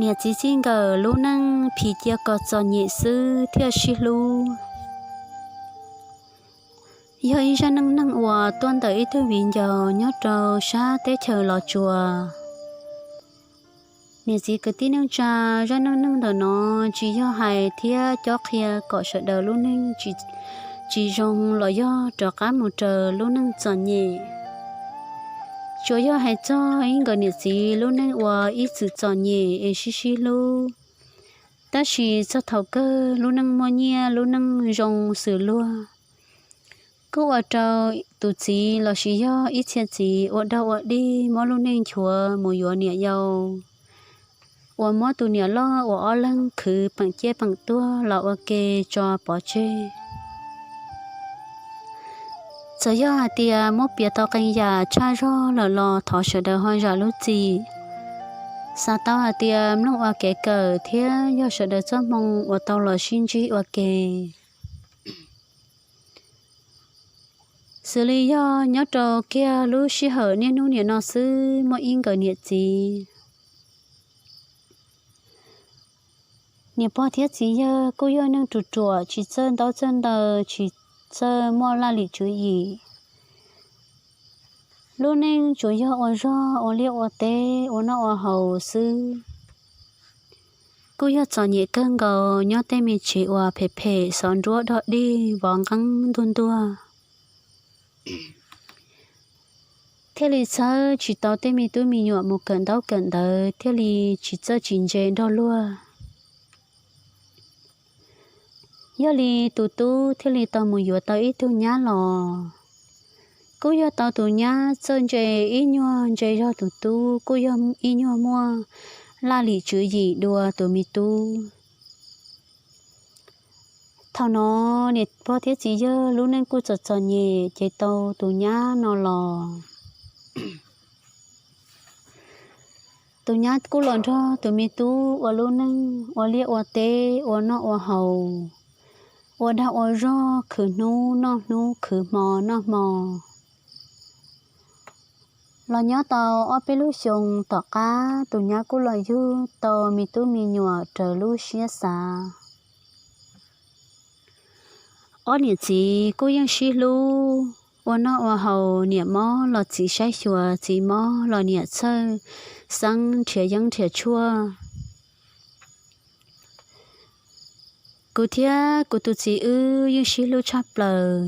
Niam txiv txij nkawm lub neej phim cia kom txom nyem xwb thiaj sib hlub. Yog ib zaj neej neeg uas tuaj ntawm ib tug viv ncaus nyob rau sab teb chaws Los Tsuas. Niam txiv kwv tij neej tsa, zaj neej neeg ntawm no tsis yog hais thiab cob qhia kom sawv daws lub neej tsis zoo los yog rov qab mus raws lub neej txom nyem. Tsuas yog hais txog ib nkawd niam txiv lub neej uas ib txwm txom nyem es sib sib hlub, tab sis txog thaum kawg lub neej muaj nyiaj lub neej zoo xws luag, kuj ua rau tus txiv los sis yog ib txhia txiv ua dog ua dig muab lub neej nchuav mus yuav niam yau, uas muab tus niam loj uas ob leeg khwv peem ciaj peem tuag los ua ke tso pov tseg. Txawm yog hais tias muab piav tau qee yam tshaj zog lawm los thov sawv daws ho zam lub txim. Xav tau hais tias mloog ua kev kawm thiab yog sawv daws txoj hmoo uas tau los sib ntsib ua ke. Xws li yog nyob rau kiag lub sij hawm niaj hnub niam no xwb muaj ib nkawd niam txiv. Niam pog thiab txiv yawg kuj yog neeg ruam ruam tsis txawj ntaub txawj ntawv tsis txawj muaj laj lim tswv yim. Lub neej tsuas yog ua zog ua liaj ua teb ua noj ua haus xwb. Kuj yog txom nyem kawg nkaus nyob tej me tsev uas phem phem xov nruab dog dig vov nqeeb ntuag ntuag. Thiaj li txhawb tsis tau tej me tub me nyuam mus kawm ntaub kawm ntawv thiaj li tsis txawj tsis ntse nrog luag. Yog li tus tub thiaj li tau mus yuav tau ib tug nyab los. Kuj yog tau tus nyab txawj ntse ib nyuag ntse zog tus tub kuj yog ib nyuag muaj laj lim tswv yim dua tus me tub. Thaum no niam pog thiab txiv yawg lub neej kuj txom txom nyem ces tau tus nyab no los. Tus nyab kuj los nrog tus me tub ua lub neej ua liaj ua teb ua noj ua haus, ua dag ua zog khwv hnub noj hnub khwv hmo noj hmo. Los nyob tau ob peb lub xyoo tom qab tus nyab kuj los yug tau me tub me nyuam raws lub siab xav. Ob niam txiv kuj yeej sib hlub ua noj ua haus, niam mob los txiv saib xyuas, txiv mob los niam txhawj xeeb nrhiav yeeb nrhiav tshuaj. Kuv thiab kuv tus txiv wb yeej sib hlub tshaj plaws.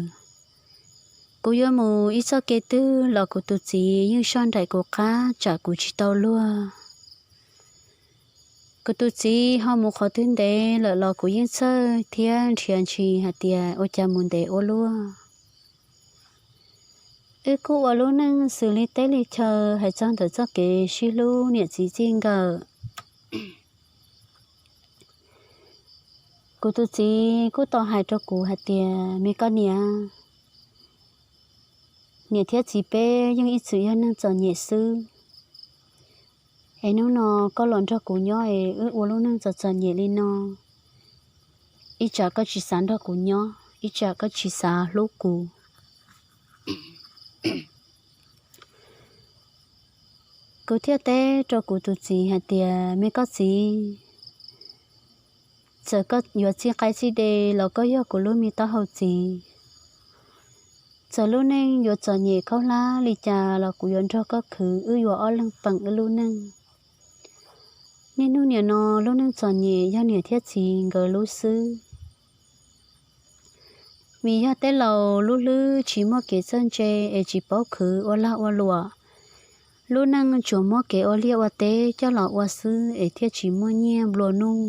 Kuv yuav mus ib txoj kev twg los kuv tus txiv yeej soj nraim kuv qab tsam kuv tsis tau luag. Kuv tus txiv ho mus qhov twg ntev lawm los kuv yeej txhawj thiab nrhiav ntshis hais tias ua cas mus ntev ua luaj. Wb kuj ua lub neej xws li teb li chaw hais txog ntawm txoj kev sib hlub niam txiv txij nkawm. Kuv tus txiv kuj tau hais rau kuv hais tias, me koj niam, niam thiab txiv peb yeej ib txwm yog neeg txom nyem xwb. Es hnub no koj los nrog kuv nyob es wb ua lub neej txom txom nyem li no, ib tsam koj tsis xav nrog kuv nyob, ib tsam koj tsis xav hlub kuv. Kuv thiaj teb rau kuv tus txiv hais tias, me koj txiv, txawm koj yuav txij qaib txij de los koj yog kuv lub me taub hau txiv. Txawm lub neej yuav txom nyem khaub hlab li cas los kuv yuav nrog koj khwv, wb yuav ob leeg peem wb lub neej. Niaj hnub niam no lub neej txom nyem yog niam thiab txiv nkawd lub xwb. Vim yog tej laus lub hlwb tsis muaj kev txawj ntse es tsis paub khwv ua lag ua luam. Lub neej tsuas muab kev ua liaj ua teb coj los ua xwb es thiaj tsis muaj nyiaj nplua nuj.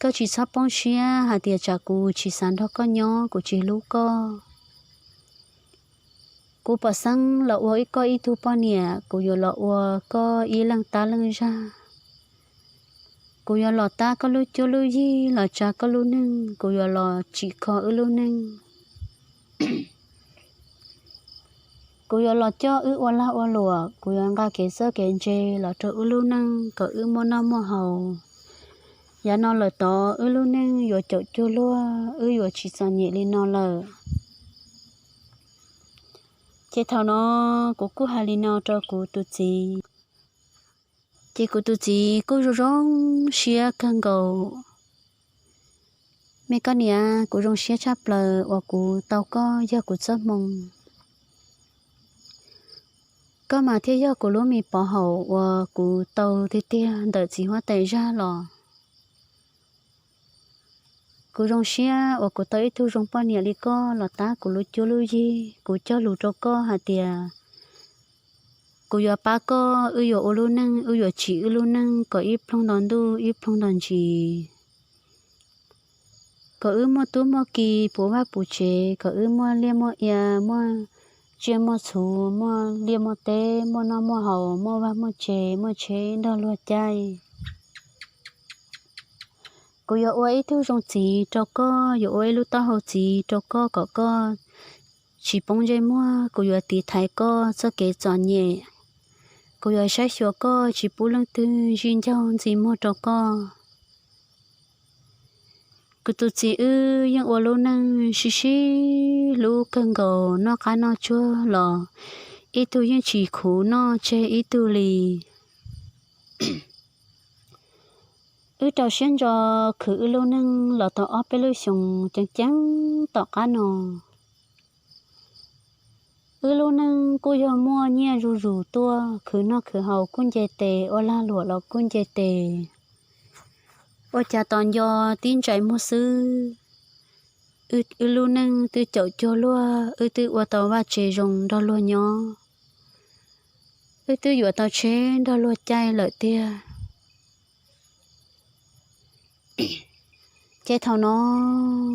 Koj tsis txhob poob siab hais tias tsam kuv tsis xav nrog koj nyob, kuv tsis hlub koj. Kuv pom xeeb los ua ib koj ib tug poj niam, kuv yuav los ua koj ib leej tab leej zag. Kuv yuav los tab koj lub cuab lub yig, los tsa koj lub neej, kuv yuav los tsim kho wb lub neej. Kuv yuav los coj wb ua lag ua luam, kuv yuav nqa kev txawj kev ntse los rau wb lub neej kom wb muaj noj muaj haus. Yav no lawm tod wb lub neej yuav caum cuag luag, wb yuav tsis txom nyem li no lawm. Ces thaum no kuv kuj hais li no rau kuv tus txiv. Ces kuv tus txiv kuj zoo zoo siab kawg nkaus. Me koj niam, kuv zoo siab tshaj plaws uas kuv tau koj yog kuv txoj hmoo. Koj mas thiaj yog kuv lub me pov haum uas kuv tau tiag tiag ntawm txiv huab tais zaj los. Kuv zoo siab uas kuv tau ib tug zoo poj niam li koj los tab kuv lub cuab lub yig. Kuv cog lus rau koj hais tias kuv yuav pab koj, wb yuav ua lub neej, wb yuav tsim wb lub neej kom ib ploog nto ntuj ib ploog nto ntsis, kom wb muaj tub muaj ki puv vaj puv tsev, kom wb muaj liaj muaj ia, muaj tsiaj muaj txhu, muaj liaj muaj teb, muaj noj muaj haus, muaj vaj muaj tsev, muaj tsheb nrog luag caij. Kuv yuav ua ib tug zoo txiv rau koj, yuav ua ib lub taub hau txiv rau koj kom koj tsis poob ntsej muag. Kuv yuav tiv thaiv koj txoj kev txom nyem. Kuv yuav saib xyuas koj tsis pub leej twg zij ncaug ntxi muag rau koj. Kuv tus txiv, wb yeej ua lub neej sib sib hlub kawg nkaus, noj qab noj tsuag los ib tug yeej tsis khuv noj tseg ib tug li. Wb rau siab ntso khwv wb lub neej los tau ob peb lub xyoos ceev ceev tom qab no. Wb lub neej kuj yog muaj nyiaj zuj zus tuaj, khwv noj khwv haus kuj nce tes, ua lag luam los kuj nce tes. Ua cas tos nco tib ntsais muag xwb, wb lub neej twb caum cuag luag, wb twb ua tau vaj tsev zoo nrog luag nyob, wb twb yuav tau tsheb nrog luag caij lawm tiag. Ces thaum no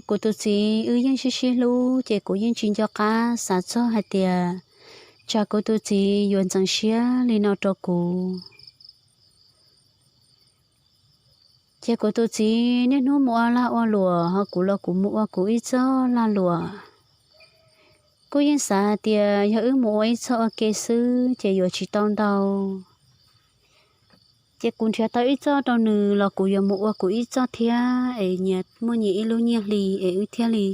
kuv tus txiv wb yeej sib sib hlub, ces kuv yeej tsis nco qab xav txog hais tias tsam kuv tus txiv yuav ntxeev siab li no rau kuv. Ces kuv tus txiv niaj hnub mus ua lag ua luam, ho kuv los kuv mus ua kuv ib txoj lag luam. Kuj yeej xav hais tias yog wb mus ua ib txoj ua ke xwb ces yuav tsis tau ntau. Ces kuv nrhiav tau ib txoj rau nws los kuv yuav mus ua kuv ib txoj thiab es nyias muaj nyias ib lub nyiaj hli es wb thiaj li,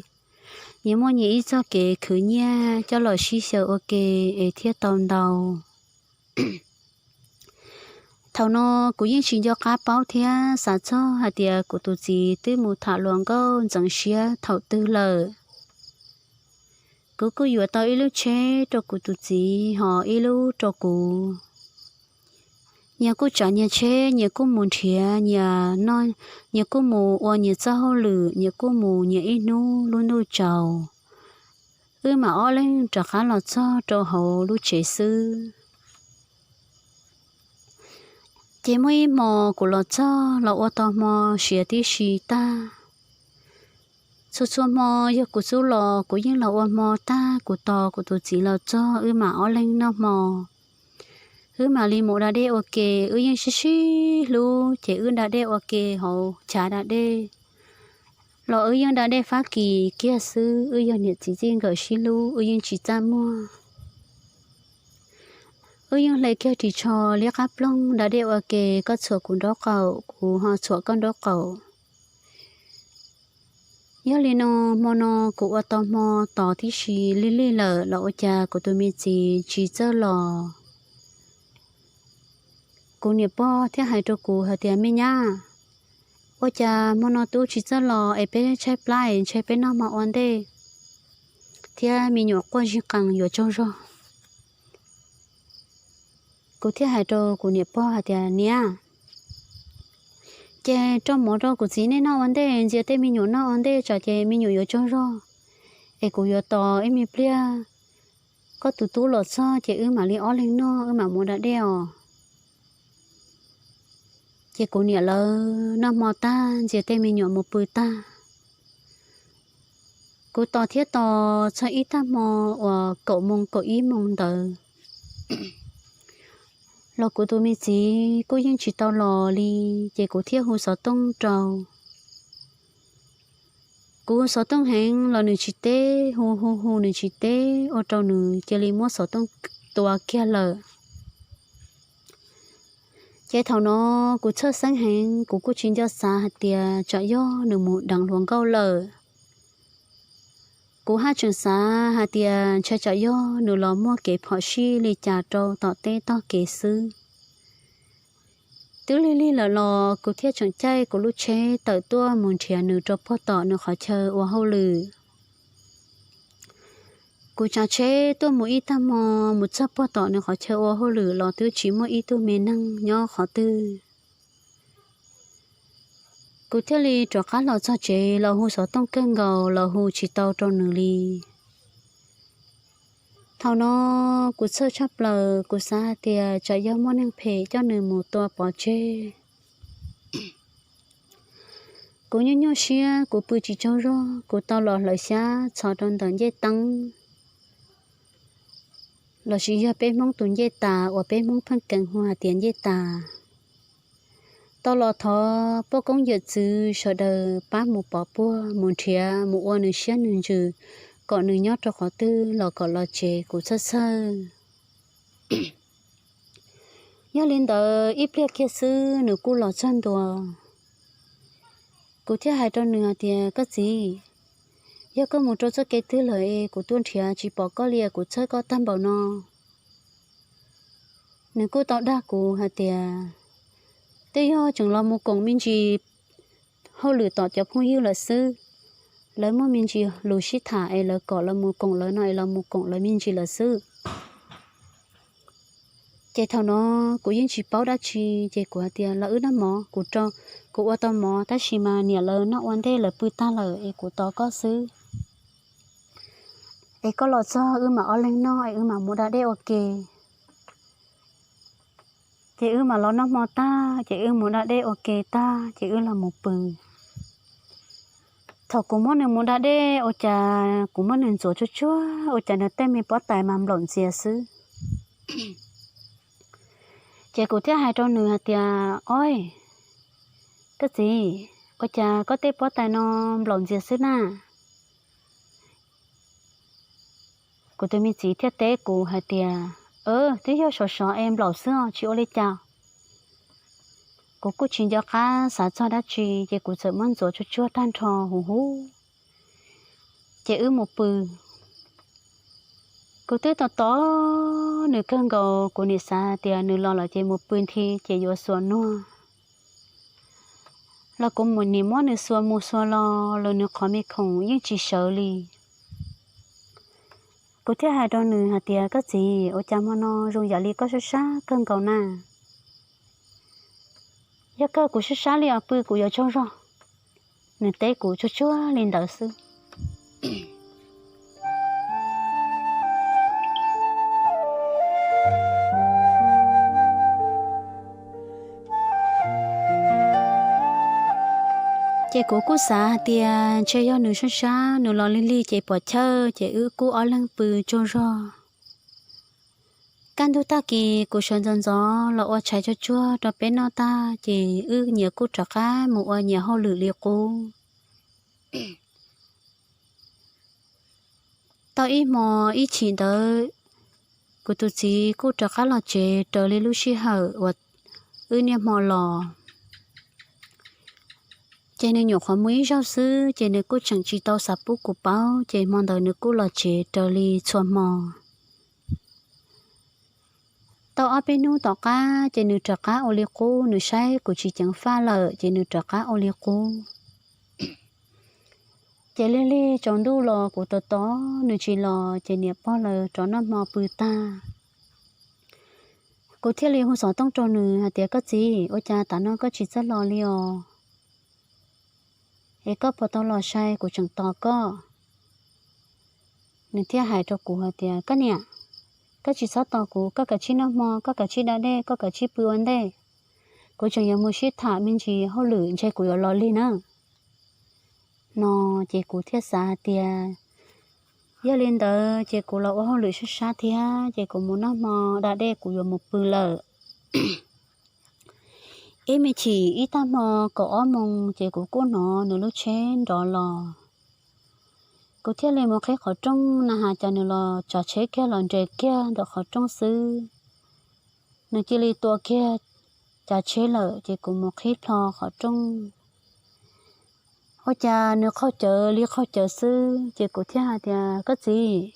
nyias muaj nyias ib txoj kev khwv nyiaj coj los sib xyaw ua ke es thiaj tau ntau. Thaum no kuv yeej tsis nco qab paub thiab xav txog hais tias kuv tus txiv twb mus tham hluas nkauj ntxeev siab thaum twg lawm. Kuv kuj yuav tau ib lub tsheb rau kuv tus txiv ho ib lub rau kuv. Nyias kuj tsav nyias tsheb, nyias kuj mus nrhiav, nyias kuj mus ua nyias txoj hauj lwm, nyias kuj mus nyias ib hnub lub ntuj tsaus, wb mam ob leeg rov qab los txog rau hauv lub tsev xwb. Ces muaj ib hmo kuv los txog los ua tau hmo siav tib si tag. Txhua txhua hmo yog kuv xub los kuv yeej los ua hmo tag, kuv tos kuv tus txiv los txog wb mam ob leeg noj hmo. Wb mam li mus da dej ua ke, wb yeej sib sib hlub ces wb da dej ua ke hauv chav da dej los wb yeej da dej Fab Kis kiag xwb, wb yog niam txiv txij nkawm sib hlub, wb yeej tsis txaj muag. Wb yeej hle kiag ris tsho liab qab ploog da dej ua ke, koj txhuam kuv nraub qaum, kuv ho txhuam koj nraub qaum. Yog li no, hmo no kuv ua tau hmo tos tib si lig lig lawm los ua cas kuv tus me txiv tsis txawj los. Kuv niam pog thiaj hais rau kuv hais tias, Me nyab, ua cas hmo no tub tsis txawj los es peb tshaib plab es ntshe peb noj hmo ua ntej thiab me nyuam quaj zig qees yuav tsaug zog. Kuv thiaj hais rau kuv niam pog hais tias, Niam, ces rau mov rau kuv txiv nej noj ua ntej, ntxias tej me nyuam noj ua ntej tsam ces me nyuam yuav tsaug zog, es kuv yuav tos ib me pliag koj tus tub los txog ces wb mam li ob leeg noj, wb mam mus da dej os. Ces kuv niam lawv noj hmo tag ntxias tej me nyuam mus pw tag. Kuv tos thiab tos txog ib tag hmo uas kaum moos kaum ib moos ntawd los kuv tus me txiv kuj yeej tsis tau los li, ces kuv thiaj hu xov tooj rau. Kuv hu xov tooj heev los nws tsis teb, hu hu hu nws tsis teb, ua rau nws cia li muab xov tooj tua kiag lawm. Ces thaum no kuv txhawj xeeb heev, kuv kuj tsis nco xav hais tias tsam yog nws mus deev hluas nkauj lawm. Kuv haj tseem xav hais tias ntshai tsam yog nws los muaj kev phom sij li cas rau tom teb tog kev xwb. Twb lig lig lawm los kuv thiaj tseem caij kuv lub tsheb tawm tuaj mus nrhiav nws rau puag tom nws qhov chaw ua hauj lwm. Kuv tsav tsheb tuaj mus ib tag hmo, mus txog puag tom nws qhov chaw ua hauj lwm los twb tsis muaj ib tug me neeg nyob qhov twg. Kuv thiaj li rov qab los txog tsev los hu xov tooj kawg nkaus los hu tsis tau rau nws li. Thaum no kuv txhawj tshaj plaws, kuv xav hais tias tsam yog muaj neeg phem coj nws mus tua pov tseg. Kuv nyuaj nyuaj siab, kuv pw tsis tsaug zog, kuv tau los hlawv xyab txhos rau ntawm ncej teeb, los sis yog peb Hmoob tus ncej tas uas peb Hmoob pheej keev hu hais tias ncej tas. Tau los thov poj koob yawm txwv sawv daws pab mus pov puag, mus nrhiav, mus ua nws siab nws ntsws, kom nws nyob rau qhov twg los kom los tsev, kuv txhawj txhawj. Yog li ntawd ib pliag kiag xwb nws kuj los txog ntua. Kuv thiaj hais rau nws hais tias, koj txiv, yog koj mus rau txoj kev twg lawm es kuv tuaj nrhiav tsis pom koj li, kuv txhawj koj tag npaum no. Nws kuj tau dag kuv hais tias, twb yog tseem los mus koom me ntsis hauj lwm tom cov phooj ywg lawm xwb. Lawv muaj me ntsis lus sib tham es lawv kom los mus koom lawv no es los mus koom lawv me ntsis lawm xwb. Ces thaum no kuv yeej tsis paub dab tsi, ces kuv hais tias, los wb noj mov, kuv rau, kuv ua tau mov tab sis mas niam lawv noj ua ntej lawv pw tag lawm es kuv tos koj xwb. Es koj los txog wb mam ob leeg noj es wb mam mus da dej ua ke. Ces wb mam los noj hmo tag ces wb mus da dej ua ke tag ces wb los mus pw. Thaum kuv muab nws mus da dej ua cas kuv muab nws ntxuav tsuag tsuag ua cas nws tej me pob tais mas nplaum ntxias xwb. Ces kuv thiaj hais rau nws hais tias, oj, koj txiv, ua cas koj tej pob tais no nplaum ntxias xwb na? Kuv tus me txiv thiaj teb kuv hais tias, twb yog sov sov es nplaum xwb os, tsis ua li cas. Kuv kuj tsis nco qab xav txog dab tsi ces kuv txawm muab ntxuav tsuag tsuag tag nrho huv huv, ces wb mus pw. Kuv twb tos tos nws kawg nkaus, kuv nim xav tias nws los lawm ces mus pw nthi ces yuav xuas nuag. Los kuv mus nim muab nws xuas mus xuas los los nws qhov me khoom yeej tsis sawv li. Kuv thiaj hais rau nws hais tias, koj txiv, ua cas hmo no zoo yam li koj sab sab kawg nkaus na? Yog kawg kuv sab sab li os, pw kuv yuav tsaug zog. Nws teb kuv tsuag tsuag li ntawd xwb. Ces kuv kuj xav hais tias ntshe yog nws sab sab, nws los lig lig ces pom chawj ces wb kuj ob leeg pw tsaug zog. Kaj ntug tag kis kuv sawv ntxov ntxov los ua tshais tsuag tsuag rau peb noj tag ces wb nyias kuj rov qab mus ua nyias hauj lwm li qub. Tau ib hmo ib chim ntawd, kuv tus txiv kuj rov qab los tsev raws li lub sij hawm uas wb niaj hmo los. Ces nws nyuam qhuav mus ib zaug xwb ces nws kuj tseem tsis tau xav pub kuv paub ces hmo ntawd nws kuj los tsev raws li txhua hmo. Tau ob peb hnub tom qab ces nws rov qab ua li qub, nws saib kuv tsis ceev faj lawm ces nws rov qab ua li qub. Ces lig lig tsaus ntuj los kuv tos tos nws tsis los ces niam pog lawv rov noj hmo pw tag. Kuv thiaj li hu xov tooj rau nws hais tias, koj txiv, ua cas tav no koj tsis txawj los li os? Es koj puas tau los sai kuv tseem tos koj? Nws thiaj hais rau kuv hais tias, koj niam, koj tsis txhob tos kuv, koj kav tsij noj hmo, koj kav tsij da dej, koj kav tsij pw ua ntej. Kuv tseem yuav mus sib tham me ntsis hauj lwm ntshe kuv yuav los lig na. No ces kuv thiaj xav hais tias, yog li ntawd ces kuv los ua hauj lwm sab sab thiab ces kuv mus noj hmo da dej kuv yuav mus pw lawm. Ib me chim ib tag hmo kaum ob moos ces kuv kuj hnov nws lub tsheb nrov los. Kuv thiaj li mus qhib qhov rooj na has cas nws los tsav tsheb kiag los nres kiag ntawm qhov rooj xwb. Nws cia li tua kiag tsav tsheb lawm ces kuv mus qhib plho qhov rooj. Ua cas nws qaug cawv li qaug cawv xwb ces kuv thiaj hais tias, koj txiv,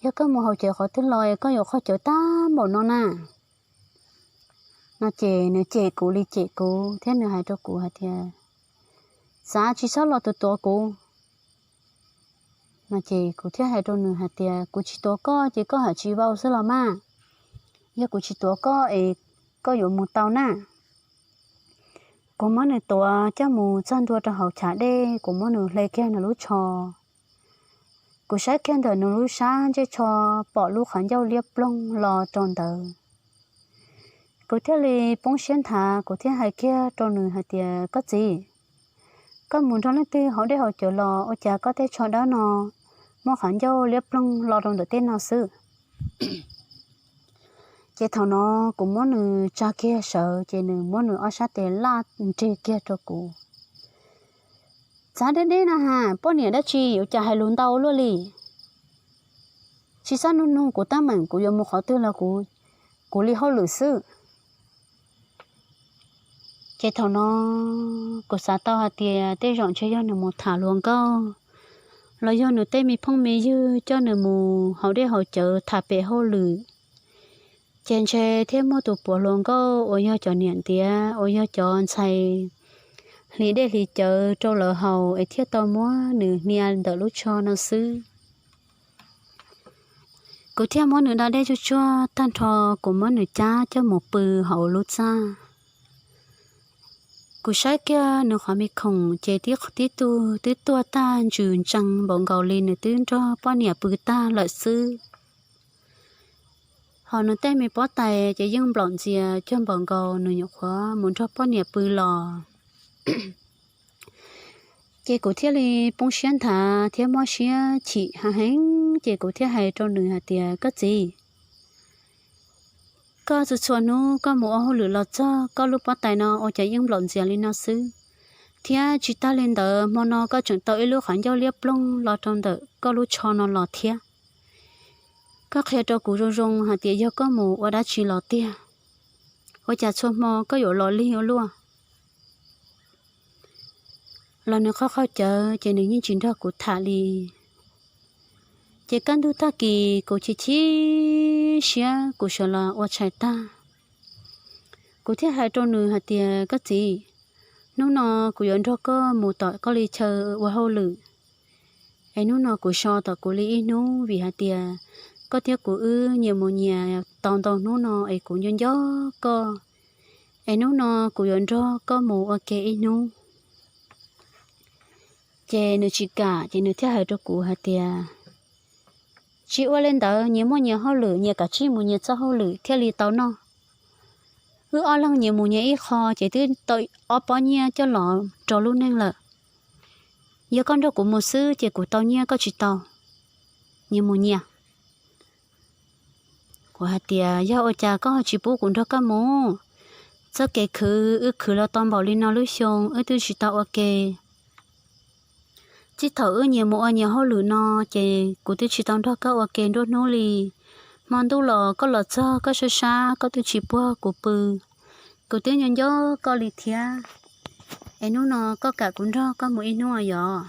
yog koj mus haus cawv qhov twg los es koj yuav qaug cawv tag npaum no na? No ces nws cem kuv li cem kuv thiab nws hais rau kuv hais tias, xav tsis txhob los tuav kuv. No ces kuv thiaj hais rau nws hais tias, kuv tsis tuav koj ces koj haj tsis vau xwb los mas. Yog kuv tsis tuav koj es koj yuav mus tau na. Kuv muab nws tuav coj mus txog ntua rau hauv chav dej, kuv muab nws hle kiag nws lub tsho. Kuv saib kiag ntawm nws lub sab ntsej tsho, pom lub qhov ncauj liab ploog los rau ntawd. Kuv thiaj li poob siab nthav, kuv thiaj hais kiag rau nws hais tias, koj txiv, koj mus nrog leej twg hauv dej hauv cawv los ua cas koj tej tsho dawb no muaj qhov ncauj liab ploog los rau ntawm tej no xwb? Ces thaum no kuv muab nws tsa kiag sawv ces nws muab nws ob sab tes laj nrig kiag rau kuv. Txav deb deb na has, poj niam dab tsi ua cas hais lus ntau luaj li? Tsis txhob nug nug kuv teeb meem, kuv yuav mus qhov twg los kuv li hauj lwm xwb. Ces thaum no kuv xav tau hais tias tej zaum ntshe yog nws mus tham hluas nkauj, los yog nws tej me phooj me ywg coj nws mus hauv dej hauv cawv tham pem hauj lwm. Ces ntshe thiaj muaj tus puav hluas nkauj uas yog cov niam ntiav uas yog cov ntxhais hliv dej hliv cawv rau lawv haus es thiaj tau muab nws hnia ntawm lub tsho no xwb. Kuv thiaj muab nws da dej tsuj tsuag tag nrho, kuv muab nws cab coj mus pw hauv lub txaj. Kuv saib kiag nws qhov me khoom ces tib tug twb tuag tag ntsws ntsees npaum nkaus li nws twb nrog poj niam pw tag lawm xwb. Hos nws tej me pob tais ces yeej nplaum ntxias cuag npaum nkaus nws nyuam qhuav mus nrog poj niam pw los. Ces kuv thiaj li poob siab nthav thiab mob siab chim heev heev, ces kuv thiaj hais rau nws hais tias, koj txiv, koj txhua txhua hnub koj mus ua hauj lwm los txog koj lub pob tais no ua cas yeej nplaum ntxias li no xwb, thiab tsis tag li ntawd hmo no koj tseem tau ib lub qhov ncauj liab ploog los rau ntawm koj lub tsho no los thiab. Koj qhia rau kuv zoo zoo hais tias yog koj mus ua dab tsi los tiag, ua cas txhua hmo koj yuav los lig ua luaj? Los nws qaug qaug cawv ces nws yeej tsis nrog kuv tham li. Ces kaj ntug tag kis kuv chim chim siab kuv sawv los ua tshais tag, kuv thiaj hais rau nws hais tias, koj txiv, hnub no kuv yuav nrog koj mus tom koj li chaw ua hauj lwm, es hnub no kuv so tom kuv li ib hnub vim hais tias koj thiab kuv wb nyias mus nyias tau ntau hnub no es kuv nco nco koj, es hnub no kuv yuav nrog koj mus ua ke ib hnub. Ces nws tsis kam ces nws thiaj hais rau kuv hais tias, tsis ua li ntawd, nyias muaj nyias hauj lwm, nyias kav tsij mus nyias txoj hauj lwm thiaj li tau noj. Wb ob leeg nyias mus nyias ib qho ces twb tau ob pob nyiaj coj los rau lub neej lawm. Yog koj nrog kuv mus xwb ces kuv tau nyiaj koj tsis tau, nyias mus nyias. Kuv hais tias, yog ua cas koj ho tsis pub kuv nrog koj mus? Txoj kev khwv wb khwv los tau npaum li no lub xyoo wb twb tsis tau ua ke. Txij thaum wb nyias mus ua nyias hauj lwm no ces kuv twb tsis tau nrog koj ua ke nruab hnub li. Hmo ntuj los koj los txog koj sab sab koj twb tsis puag kuv pw, kuv twb nco nco koj li thiab. Es hnub no koj kam kuv nrog koj mus ib hnub yom?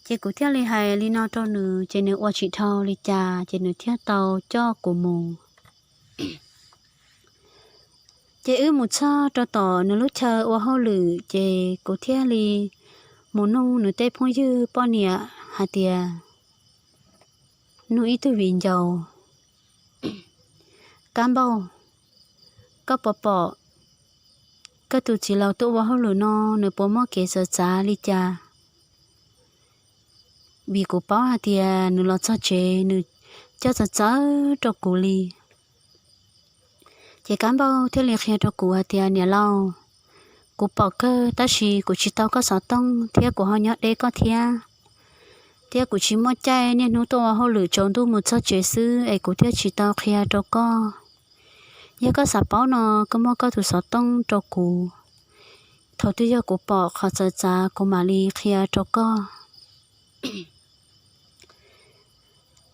Ces kuv thiaj li hais li no rau nws ces nws ua tsis dhau li cas ces nws thiaj tau coj kuv mus. Ces wb mus txog rau tom nws lub chaw ua hauj lwm ces kuv thiaj li mus nug nws tej phooj ywg poj niam hais tias, nug ib tug viv ncaus, kab npauj, koj puas pom koj tus txiv laus tuaj ua hauj lwm no nws puas muaj kev txawv txav li cas? Vim kuv paub hais tias nws los txog tsev nws coj txawv txawv rau kuv li. Ces kab npauj thiaj li qhia rau kuv hais tias, niam laus, kuv pom kawg tab sis kuv tsis tau koj xov tooj thiab kuv ho nyob deb koj thiab, thiab kuv tsis muaj caij niaj hnub tuaj ua hauj lwm tsaus ntuj mus txog tsev xwb es kuv thiaj tsis tau qhia rau koj. Yog koj xav paub no, koj muab koj tus xov tooj rau kuv, thaum twg yog kuv pom qhov txawv txav kuv mam li qhia rau koj.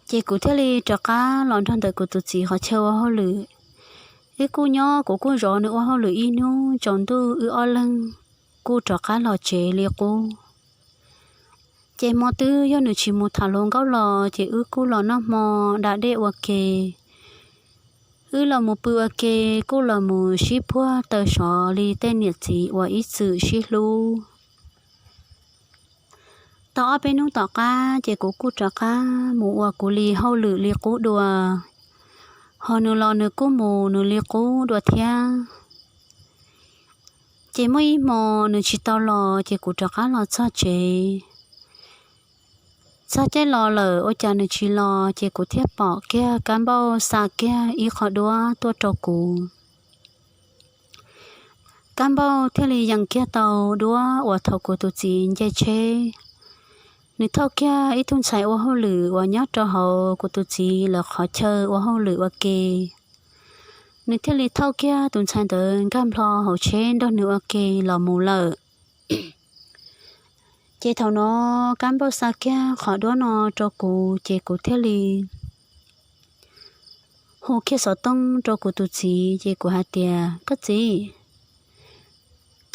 Ces kuv thiaj li rov qab los nrog ntawm kuv tus txiv qhov chaw ua hauj lwm. Wb kuj nyob, kuv kuj zov nws ua hauj lwm ib hnub tsaus ntuj wb ob leeg kuj rov qab los tsev li qub. Ces hmo twg yog nws tsis mus tham hluas nkauj los ces wb kuj los noj hmo da dej ua ke. Wb los mus pw ua ke, kuj los mus sib puag taw sov li tej niam txiv uas ib txwm sib hlub. Tau ob peb hnub tom qab ces kuv kuj rov qab mus ua kuv li hauj lwm li qub dua, ho nws los nws kuj mus nws li qub dua thiab. Ces muaj ib hmo nws tsis tau los ces kuv rov qab los txog tsev. Txog caij los lawm ua cas nws tsis los ces kuv thiaj pom kiag kab npauj xa kiag ib qho duab tuaj rau kuv. Kab npauj thiaj li yees kiag tau duab uas thaum kuv tus txiv nce tsheb, nws thauj kiag ib tug ntxhais ua hauj lwm uas nyob rau hauv kuv tus txiv lawv qhov chaw ua hauj lwm ua ke. Nws thiaj li thauj kiag tus ntxhais ntawd nkag nplo hauv tsheb nrog nws ua ke los mus lawm. Ces thaum no kab npauj xa kiag qhov duab no rau kuv ces kuv thiaj li hu kiag xov tooj rau kuv tus txiv ces kuv hais tias, Koj txiv,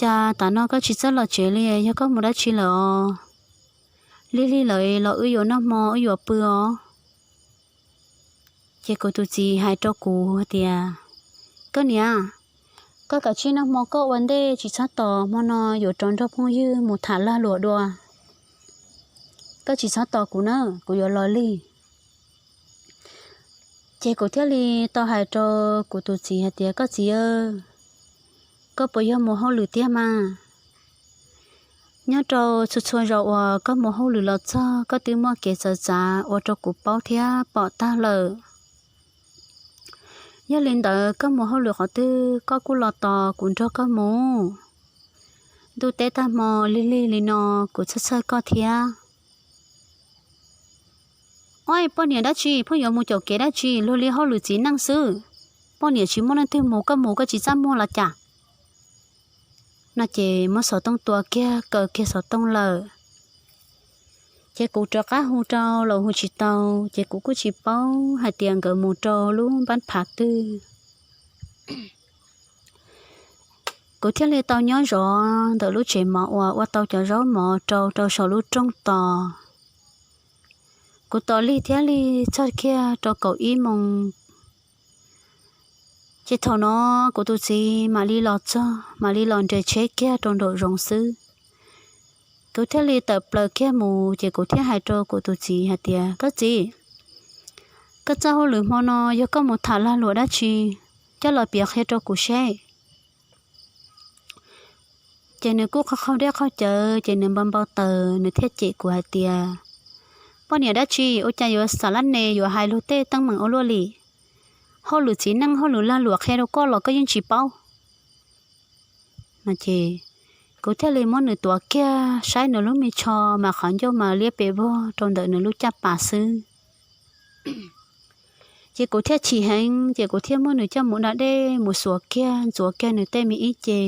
cas tam no koj tsis txawj los tsev li, yog koj mus dab tsi lawm os? Lig lig lawm los wb yuav noj hmo wb yuav pw os. Ces kuv tus txiv hais rau kuv hais tias, Koj niam, koj kav tsij noj hmo koj ua ntej, tsis txhob tos, hmo no yuav rov nrog phooj ywg mus tham lag luam dua. Koj tsis txhob tos kuv na, kuv yuav los lig. Ces kuv thiaj li tau hais rau kuv tus txiv hais tias, Koj txiv, koj puas yog mus hauj lwm tiag mas? Nyob rau txhua txhua zaus uas koj mus hauj lwm los txog koj twb muaj kev txawv txav ua rau kuv paub thiab pom tag lawm. Yog li ntawd koj mus hauj lwm qhov twg koj kuj los tos kuv nrog koj mus. Ntuj teb tag hmo lig lig li no kuv txhawj txhawj koj thiab. Oj, poj niam dab tsi pheej yuav mus caum kev dab tsi, luag li hauj lwm txiv neej xwb. Poj niam tsis muaj leej twg mus, koj mus koj tsis txaj muag los cas? No ces muab xov tooj tua kiag, kaw kiag xov tooj lawm. Ces kuv rov qab hu rau los hu tsis tau, ces kuv kuj tsis paub hais tias nkawd mus rau lub npab phav twg. Kuv thiaj li tau nyob zov ntawm lub tsev mov uas ua tau cov zaub mov rau rau saum lub rooj tos. Kuv tos lig thiab lig txog kiag rau kaum ib moos. Ces thaum no kuv tus txiv mam li los txog, mam li los nres tsheb kiag rau nraum zoov xwb. Kuv thiaj li tawm plaws kiag mus, ces kuv thiaj hais rau kuv tus txiv hais tias, Koj txiv, koj txoj hauj lwm hmo no yog koj mus tham lag luam dab tsi, coj los piav qhia rau kuv seb. Ces nws kuj qaug qaug dej qaug cawv, ces nws npau npau taws, nws thiaj cem kuv hais tias, Poj niam dab tsi ua cas yuav xam lab ne yuav hais luag tej teeb meem ua luaj li? Hauj lwm txiv neej hauj lwm lag luam qhia rau koj los koj yeej tsis paub. No ces kuv thiaj li muab nws tuav kiag saib nws lub me tsho mas qhov ncauj mas liab pes vog rau ntawm nws lub caj pas xwb. Ces kuv thiaj chim heev, ces kuv thiaj muab nws coj mus da dej mus xuas kiag ntxuav kiag nws tej me ib ce.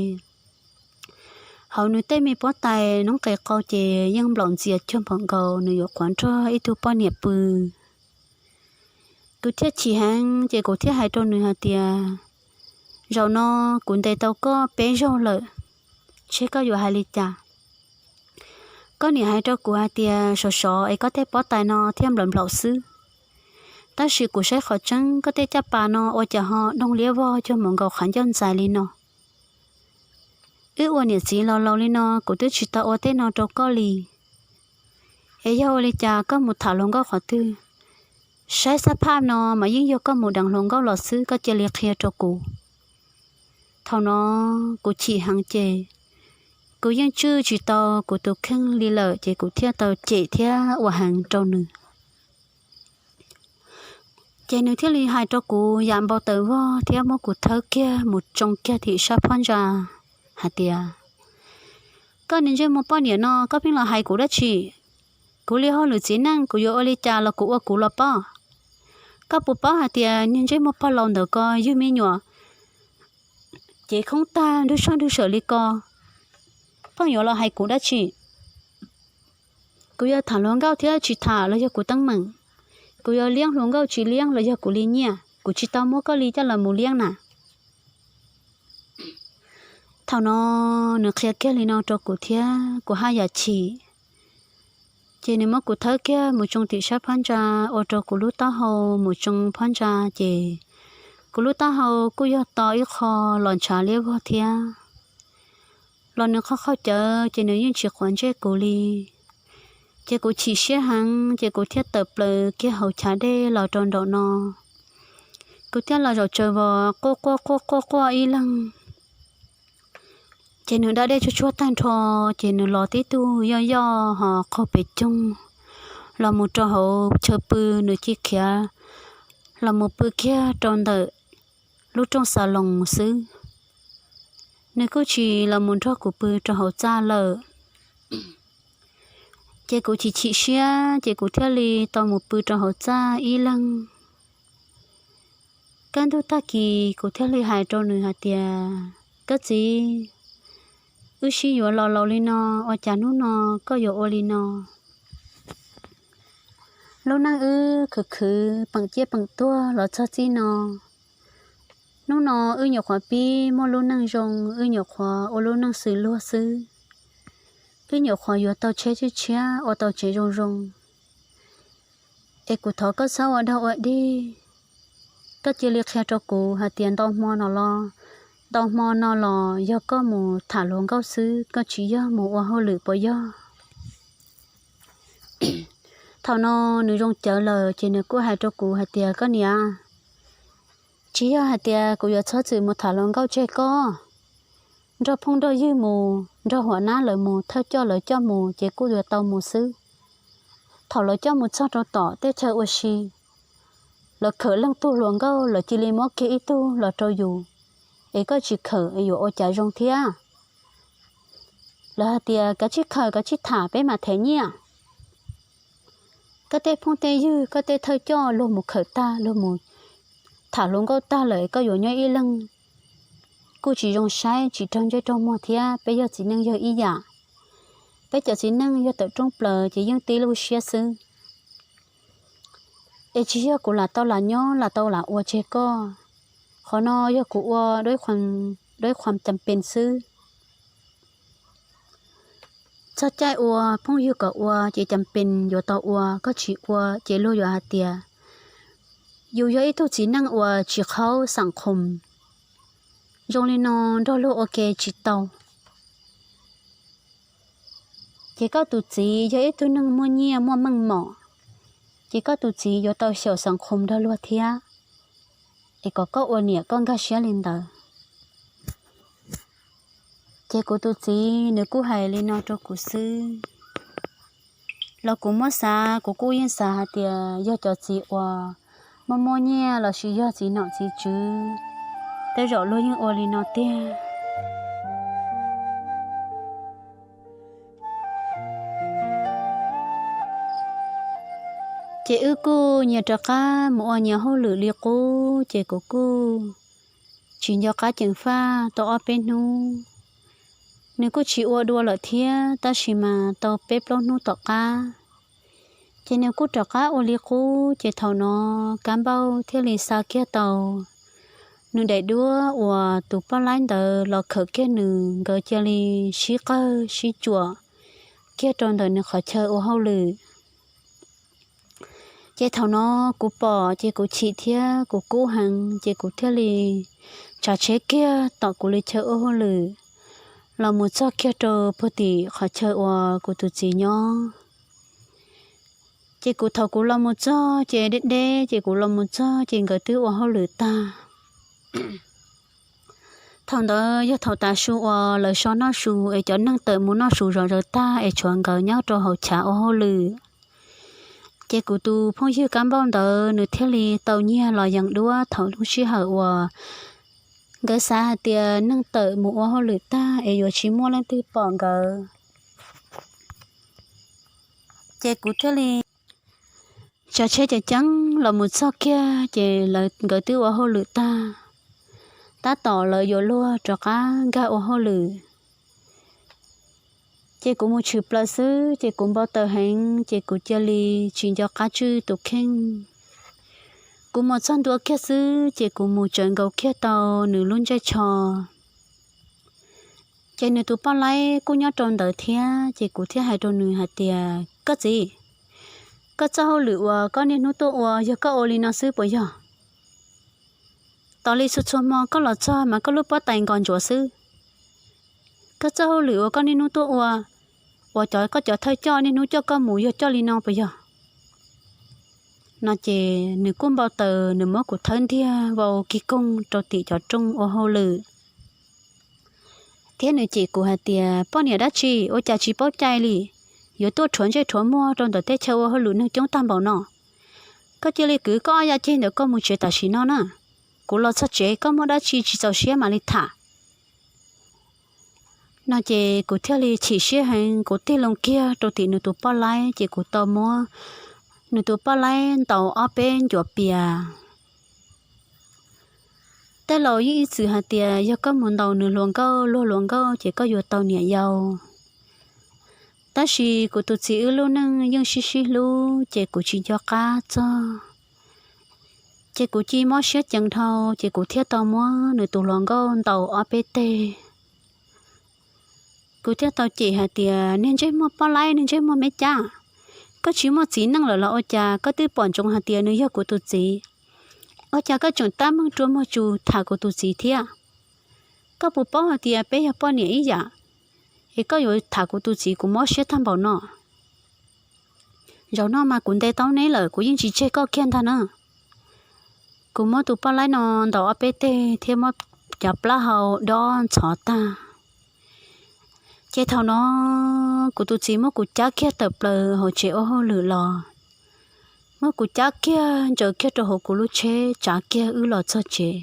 Hauv nws tej me pob tais noob qes qau ces yeej nplaum ntxias cuag npaum nkaus nws yuav qhuav nrog ib tug poj niam pw. Kuv thiaj chim heev, ces kuv thiaj hais rau nws hais tias, Zaum no kuv ntes tau koj peb zaug lawm, seb koj yuav hais li cas? Koj niam hais rau kuv hais tias sov sov es koj tej pob tais no thiaj nplaum nplaum xwb, tab sis kuv saib qhov tseeb koj tej caj pas no ua cas ho doog liab vog cuag mus nkaus qhov ncauj ntxais li no. Wb ua niam txiv los laus li no kuv twb tsis tau ua tej no rau koj li. Es yog ua li cas koj mus tham hluas nkauj qhov twg? Saib xab phaj no mas yeej yog koj mus deev hluas nkauj los xwb, koj cia li qhia rau kuv. Thaum no kuv chim heev ces kuv yeej tswj tsis tau kuv tus kheej li lawm, ces kuv thiaj tau cem thiab ua heev rau nws. Ces nws thiaj li hais rau kuv yam npau taws vog thiab muab kuv thawb kiag mus tsoo kiag tim sab phab ntsa hais tias, Koj niag ntsej muag poj niam no, koj pheej los hais kuv dab tsi? Kuv li hauj lwm txiv neej kuv yuav ua li cas los kuv ua kuv los pob. Koj puas paub hais tias niag ntsej muag pog laus ntawm ko ywg me nyuam cev khoob tag nrug soj nrug sawm li ko, koj yuav los hais kuv dab tsi? Kuv yuav tham hluas nkauj thiab tsis tham los yog kuv teeb meem. Kuv yuav liab hluas nkauj tsis liab los yog kuv li nyiaj, kuv tsis tau muab koj li coj los mus liab na. Thaum no nws qhia kiag li no rau kuv thiab kuv haj yam chim. Ces nws muab kuv thawb kiag mus tsoo tim sab phab ntsa, ua rau kuv lub taub hau mus tsoo phab ntsa, ces Kuv lub taub hau kuj yog to ib qho los ntshav liab vog thiab. Los nws qhov qhov cawv ces nws yeej tsis quav ntsej kuv li. Ces kuv chim siab heev ces kuv thiaj tawm plaws kiag hauv chav dej los rau nraum no. Kuv thiaj los zaum tsaws vos quaj quaj quaj quaj quaj ib leeg. Ces nws da dej tsuag tsuag tag nrho, ces nws los tib tug yoj yoj ho qaug pes coog los mus rau hauv chaw pw, nws cia khiav los mus pw kiag rau ntawm lub rooj xas loos xwb. Nws kuj tsis los mus nrog kuv pw rau hauv txaj lawm. Ces kuv chim chim siab ces kuv thiaj li tau mus pw rau hauv txaj ib leeg. Kaj ntug tag kis kuv thiaj li hais rau nws hais tias, Koj txiv, wb sib yuav los laus li no, ua cas hnub no koj yuav ua li no? Lub neej wb khwv khwv peem ciaj peem tuag los txog txij no. Hnub no wb nyuam qhuav pib muaj lub neej zoo, wb nyuam qhuav ua lub neej xws luag xwb. Wb nyuam qhuav yuav tau tsheb tshiab tshiab, ua tau tsev zoo zoo. Es kuv thov koj txhob ua dog ua dig, koj cia li qhia rau kuv hais tias ntau hmo no los, ntau hmo no los yog koj mus tham hluas nkauj xwb, koj tsis yog mus ua hauj lwm puas yog? Thaum no nws zoo cawv lawm ces nws kuj hais rau kuv hais tias, Koj niam, tsis yog hais tias kuv yuav txhob txwm mus tham hluas nkauj tseg koj. Nrog phooj nrog ywg mus, nrog huam nab lawv mus, thawj coj lawv coj mus ces kuj yuav tau mus xwb. Thaum lawv coj mus txog rau tom teb chaws ua si, lawv khawm leej tug hluas nkauj, lawv cia li muab kiag ib tug los rau yus, es koj tsis khawm es yuav ua cas zoo thiab? Lawv hais tias, Kav tsij khawm, kav tsij tham, peb mam them nyiaj. Koj tej phooj tej ywg, koj tej thawj coj luag mus khawm tag, luag mus tham hluas nkauj tag lawm, koj yuav nyob ib leeg kuj tsis zoo saib, tsis raug ntsej raug muag thiab. Peb yog txiv neej yog ib yam, peb cov txiv neej yog tawm rooj plaws ces yeej tib lub siab xwb. Es tsis yog kuv lam tau lam nyob lam tau lam ua tseg koj. Qhov no yog kuv ua dab qhuam cam pes xwb. Txog caij ua phooj ywg kom ua ces cam pes yuav tau ua, koj tsis ua ces luag yuav hais tias yus yog ib tug txiv neej uas tsis khaub xam khoom. Zoo li no nrog luag ua ke tsis tau. Ces koj tus txiv yog ib tug neeg muaj nyiaj muaj meej mom, ces koj tus txiv yuav tau xyaum xam khoom nrog luag thiab. Es kom koj ua niam koj nkag siab li ntawd. Ces kuv tus txiv nws kuj hais li no rau kuv xwb. Los kuv muab xav, kuv kuj yeej xav hais tias yog cov txiv uas muaj muaj nyiaj lossis yog txiv nom txiv tswv, tej zaum luag yeej ua li no tiag. Ces wb kuj nyias rov qab mus ua nyias hauj lwm li qub, ces kuv kuj tsis nco qab ceev faj tau ob peb hnub. Nws kuj tsis ua dua lawm thiab, tab sis mas tau peb plaub hnub tom qab, ces nws kuj rov qab ua li qub. Ces thaum no Kab Npauj thiaj li xa kiag tau nws daim duab uas tus poj laib ntawd los khawm kiag nws, nkawd cia li sib qawg sib tsuam kiag rau ntawm nws qhov chaw ua hauj lwm. Ces thaum no kuv pom ces kuv chim thiab kuv kub heev, ces kuv thiaj li tsav tsheb kiag tom kuv li chaw ua hauj lwm los mus txog kiag rau puag tim qhov chaw uas kuv tus txiv nyob. Ces kuv thaum kuv los mus txog ces deb deb, ces kuv los mus txog ces nkawd twb ua hauj lwm tag. Thaum ntawd yog thaum tav su uas lawv so noj su es cov neeg tawm mus noj su zom zaws tag es tshuav nkawd nyob rau hauv chav ua hauj lwm. Ces kuv tus phooj ywg Kab Npauj ntawd nws thiaj li tau nyiag los yees duab thaum lub sij hawm uas nkawd xav hais tias neeg tawm mus ua hauj lwm tag es yuav tsis muaj leej twg pom nkawd. Ces kuv thiaj li tsav tsheb ceev ceev los mus txog kiag ces nkawd twb ua hauj lwm tag, tab tom lawv yuav luag rov qab nkag ua hauj lwm. Ces kuv mus tshwm plaws xwb ces kuv npau taws heev, ces kuv cia li tsis nco qab tswj tus kheej. Kuv mus txog ntua kiag xwb ces kuv mus tsawv nkaus kiag tau nws lub ntsej tsho. Ces nws tus poj laib kuj nyob rau ntawd thiab, ces kuv thiaj hais rau nws hais tias, Koj txiv, koj txoj hauj lwm uas koj niaj hnub tuaj ua yog koj ua li no xwb puas yog? Tos li txhua txhua hmo koj los txog mas koj lub pob tais nqos ntsuav xwb. Koj txoj hauj lwm uas koj niaj hnub tuaj ua, uas cov koj cov thawj coj niaj hnub coj koj mus yog coj li no puas yog? No ces nws kuj npau taws, nws muab kuv thawb ntiag vau kig koog rau tim cov rooj ua hauj lwm. Thiab nws cem kuv hais tias, poj niam dab tsi ua cas tsis paub cai li, yuav tuaj rhuav ntsej rhuav muag rau ntawm tej chaw ua hauj lwm neeg coob tag npaum no. Koj cia li kwv koj ob yaj ceg ntawd koj mus tsev tam sim no na. Kuv los txog tsev, koj muaj dab tsi tsis txaus siab mam li tham. No ces kuv thiaj li chim siab heev, kuv tig loo kiag rau tim nws tus poj laib ces kuv tau muab nws tus poj laib ntaus ob peb ncuav pias. Tej laus yeej ib txwm hais tias yog koj mus ntaus nws hluas nkauj, luag hluas nkauj ces koj yuav tau niam yau. Tab sis kuv tus txiv wb lub neej yeej sib sib hlub ces kuv tsis nco qab txog. Ces kuv cia mob siab ceev dhau ces kuv thiaj tau muab nws tus hluas nkauj ntaus ob peb teg. Kuv thiaj tau cem hais tias, niag ntsej muag poj laib, niag ntsej muag me cab, koj tsis muaj txiv neej lawm los ua cas koj twb pom ntsoov hais tias nws yog kuv tus txiv? Ua cas koj tseem tab meeg rua muag tsus tham kuv tus txiv thiab? Koj puas paub hais tias peb yog poj niam ib yam, es koj yuav tham kuv tus txiv, kuv mob siab tag npaum no. Zaum no mas kuv ntes tau neb lawm, kuv yeej tsis tseg koj kiag ntag na. Kuv muab tus poj laib no ntaus ob peb teg thiab muab cov plaub hau dob ntxhov tag. Ces thaum no kuv tus txiv muab kuv cab kiag tawm plaws hauv tsev ua hauj lwm los, muab kuv cab kiag ntsaws kiag rau hauv kuv lub tsheb tsav kiag wb los txog tsev.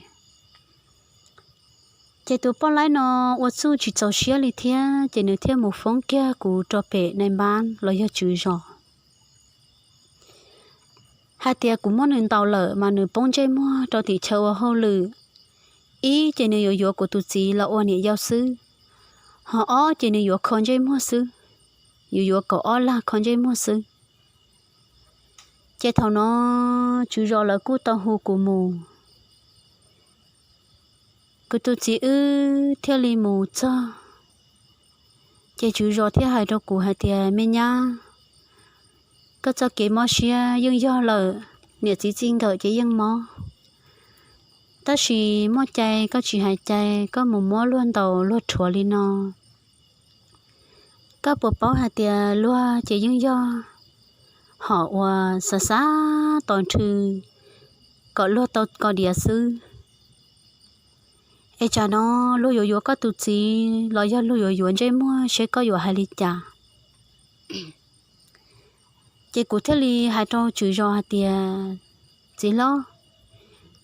Ces tus poj laib no ua txuj tsis txaus siab li thiab ces nws thiaj mus foob kiag kuv rau pem nai npab los yog tswv zos hais tias kuv muab nws ntaus lawm mas nws poob ntsej muag rau tim chaw ua hauj lwm. Ib ces nws yuav yuav kuv tus txiv los ua niam yau xwb, ho ob ces nws yuav kho ntsej muag xwb, yuav yuav kaum ob lag kho ntsej muag xwb. Ces thaum no tswv zos lawv kuj tau hu kuv mus. Kuv tus txiv wb thiaj li mus txog, ces tswv zos thiaj hais rau kuv hais tias, me nyab, koj txoj kev mob siab yeej yog lawm, niam txiv txij nkawm ces yeej mob. Tab sis muaj cai koj tsis hais cai, koj mus muab luag ntaus luag rhuav li no, koj puas paub hais tias luag ces yeej yog hom uas xav xav tos nrhw kom luag tau koj diav xwb. Es tsam no luag yuav yuav koj tus txiv los yog luag yuav yuav ntsej muag seb koj yuav hais li cas. Ces kuv thiaj li hais rau tswv zos hais tias, txiv hlob,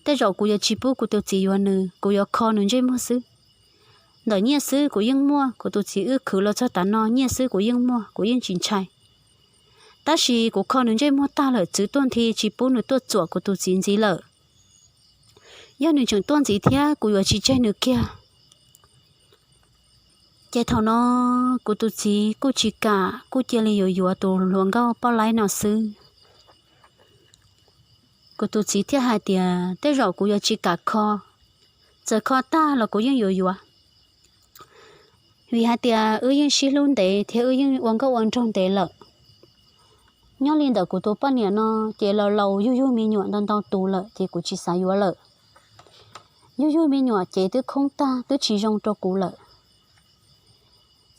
tej zaum kuv yuav tsis pub kuv tus txiv yuav nws, kuv yuav kho nws ntsej muag xwb. Ntawm nyiaj xwb kuv yeej muaj, kuv tus txiv wb khwv los txog tav no nyiaj xwb kuv yeej muaj, kuv yeej tsis ntshai. Tab sis kuv kho nws ntsej muag tag lawm, txwv tuaj nthi tsis pub nws tuaj txuam kuv tus txiv ntxiv lawm. Yog nws tseem tuaj ntxiv thiab kuv yuav tsis tseg nws kiag. Ces thaum no kuv tus txiv kuj tsis kam, kuj cia li yuav yuav tus hluas nkauj poj laib no xwb. Kuv tus txiv thiaj hais tias, tej zaum kuv yuav tsis kam kho, txawm kho tag los kuv yeej yuav yuav. Vim hais tias wb yeej sib hlub ntev thiab wb yeej ua nkauj ua nraug ntev lawm. Nyob li ntawm kuv tus poj niam no ces laus laus yug yug me nyuam ntau ntau tus lawm ces kuv tsis xav yuav lawm. Yug yug me nyuam ces twb khoob tag twb tsis zoo rau kuv lawm.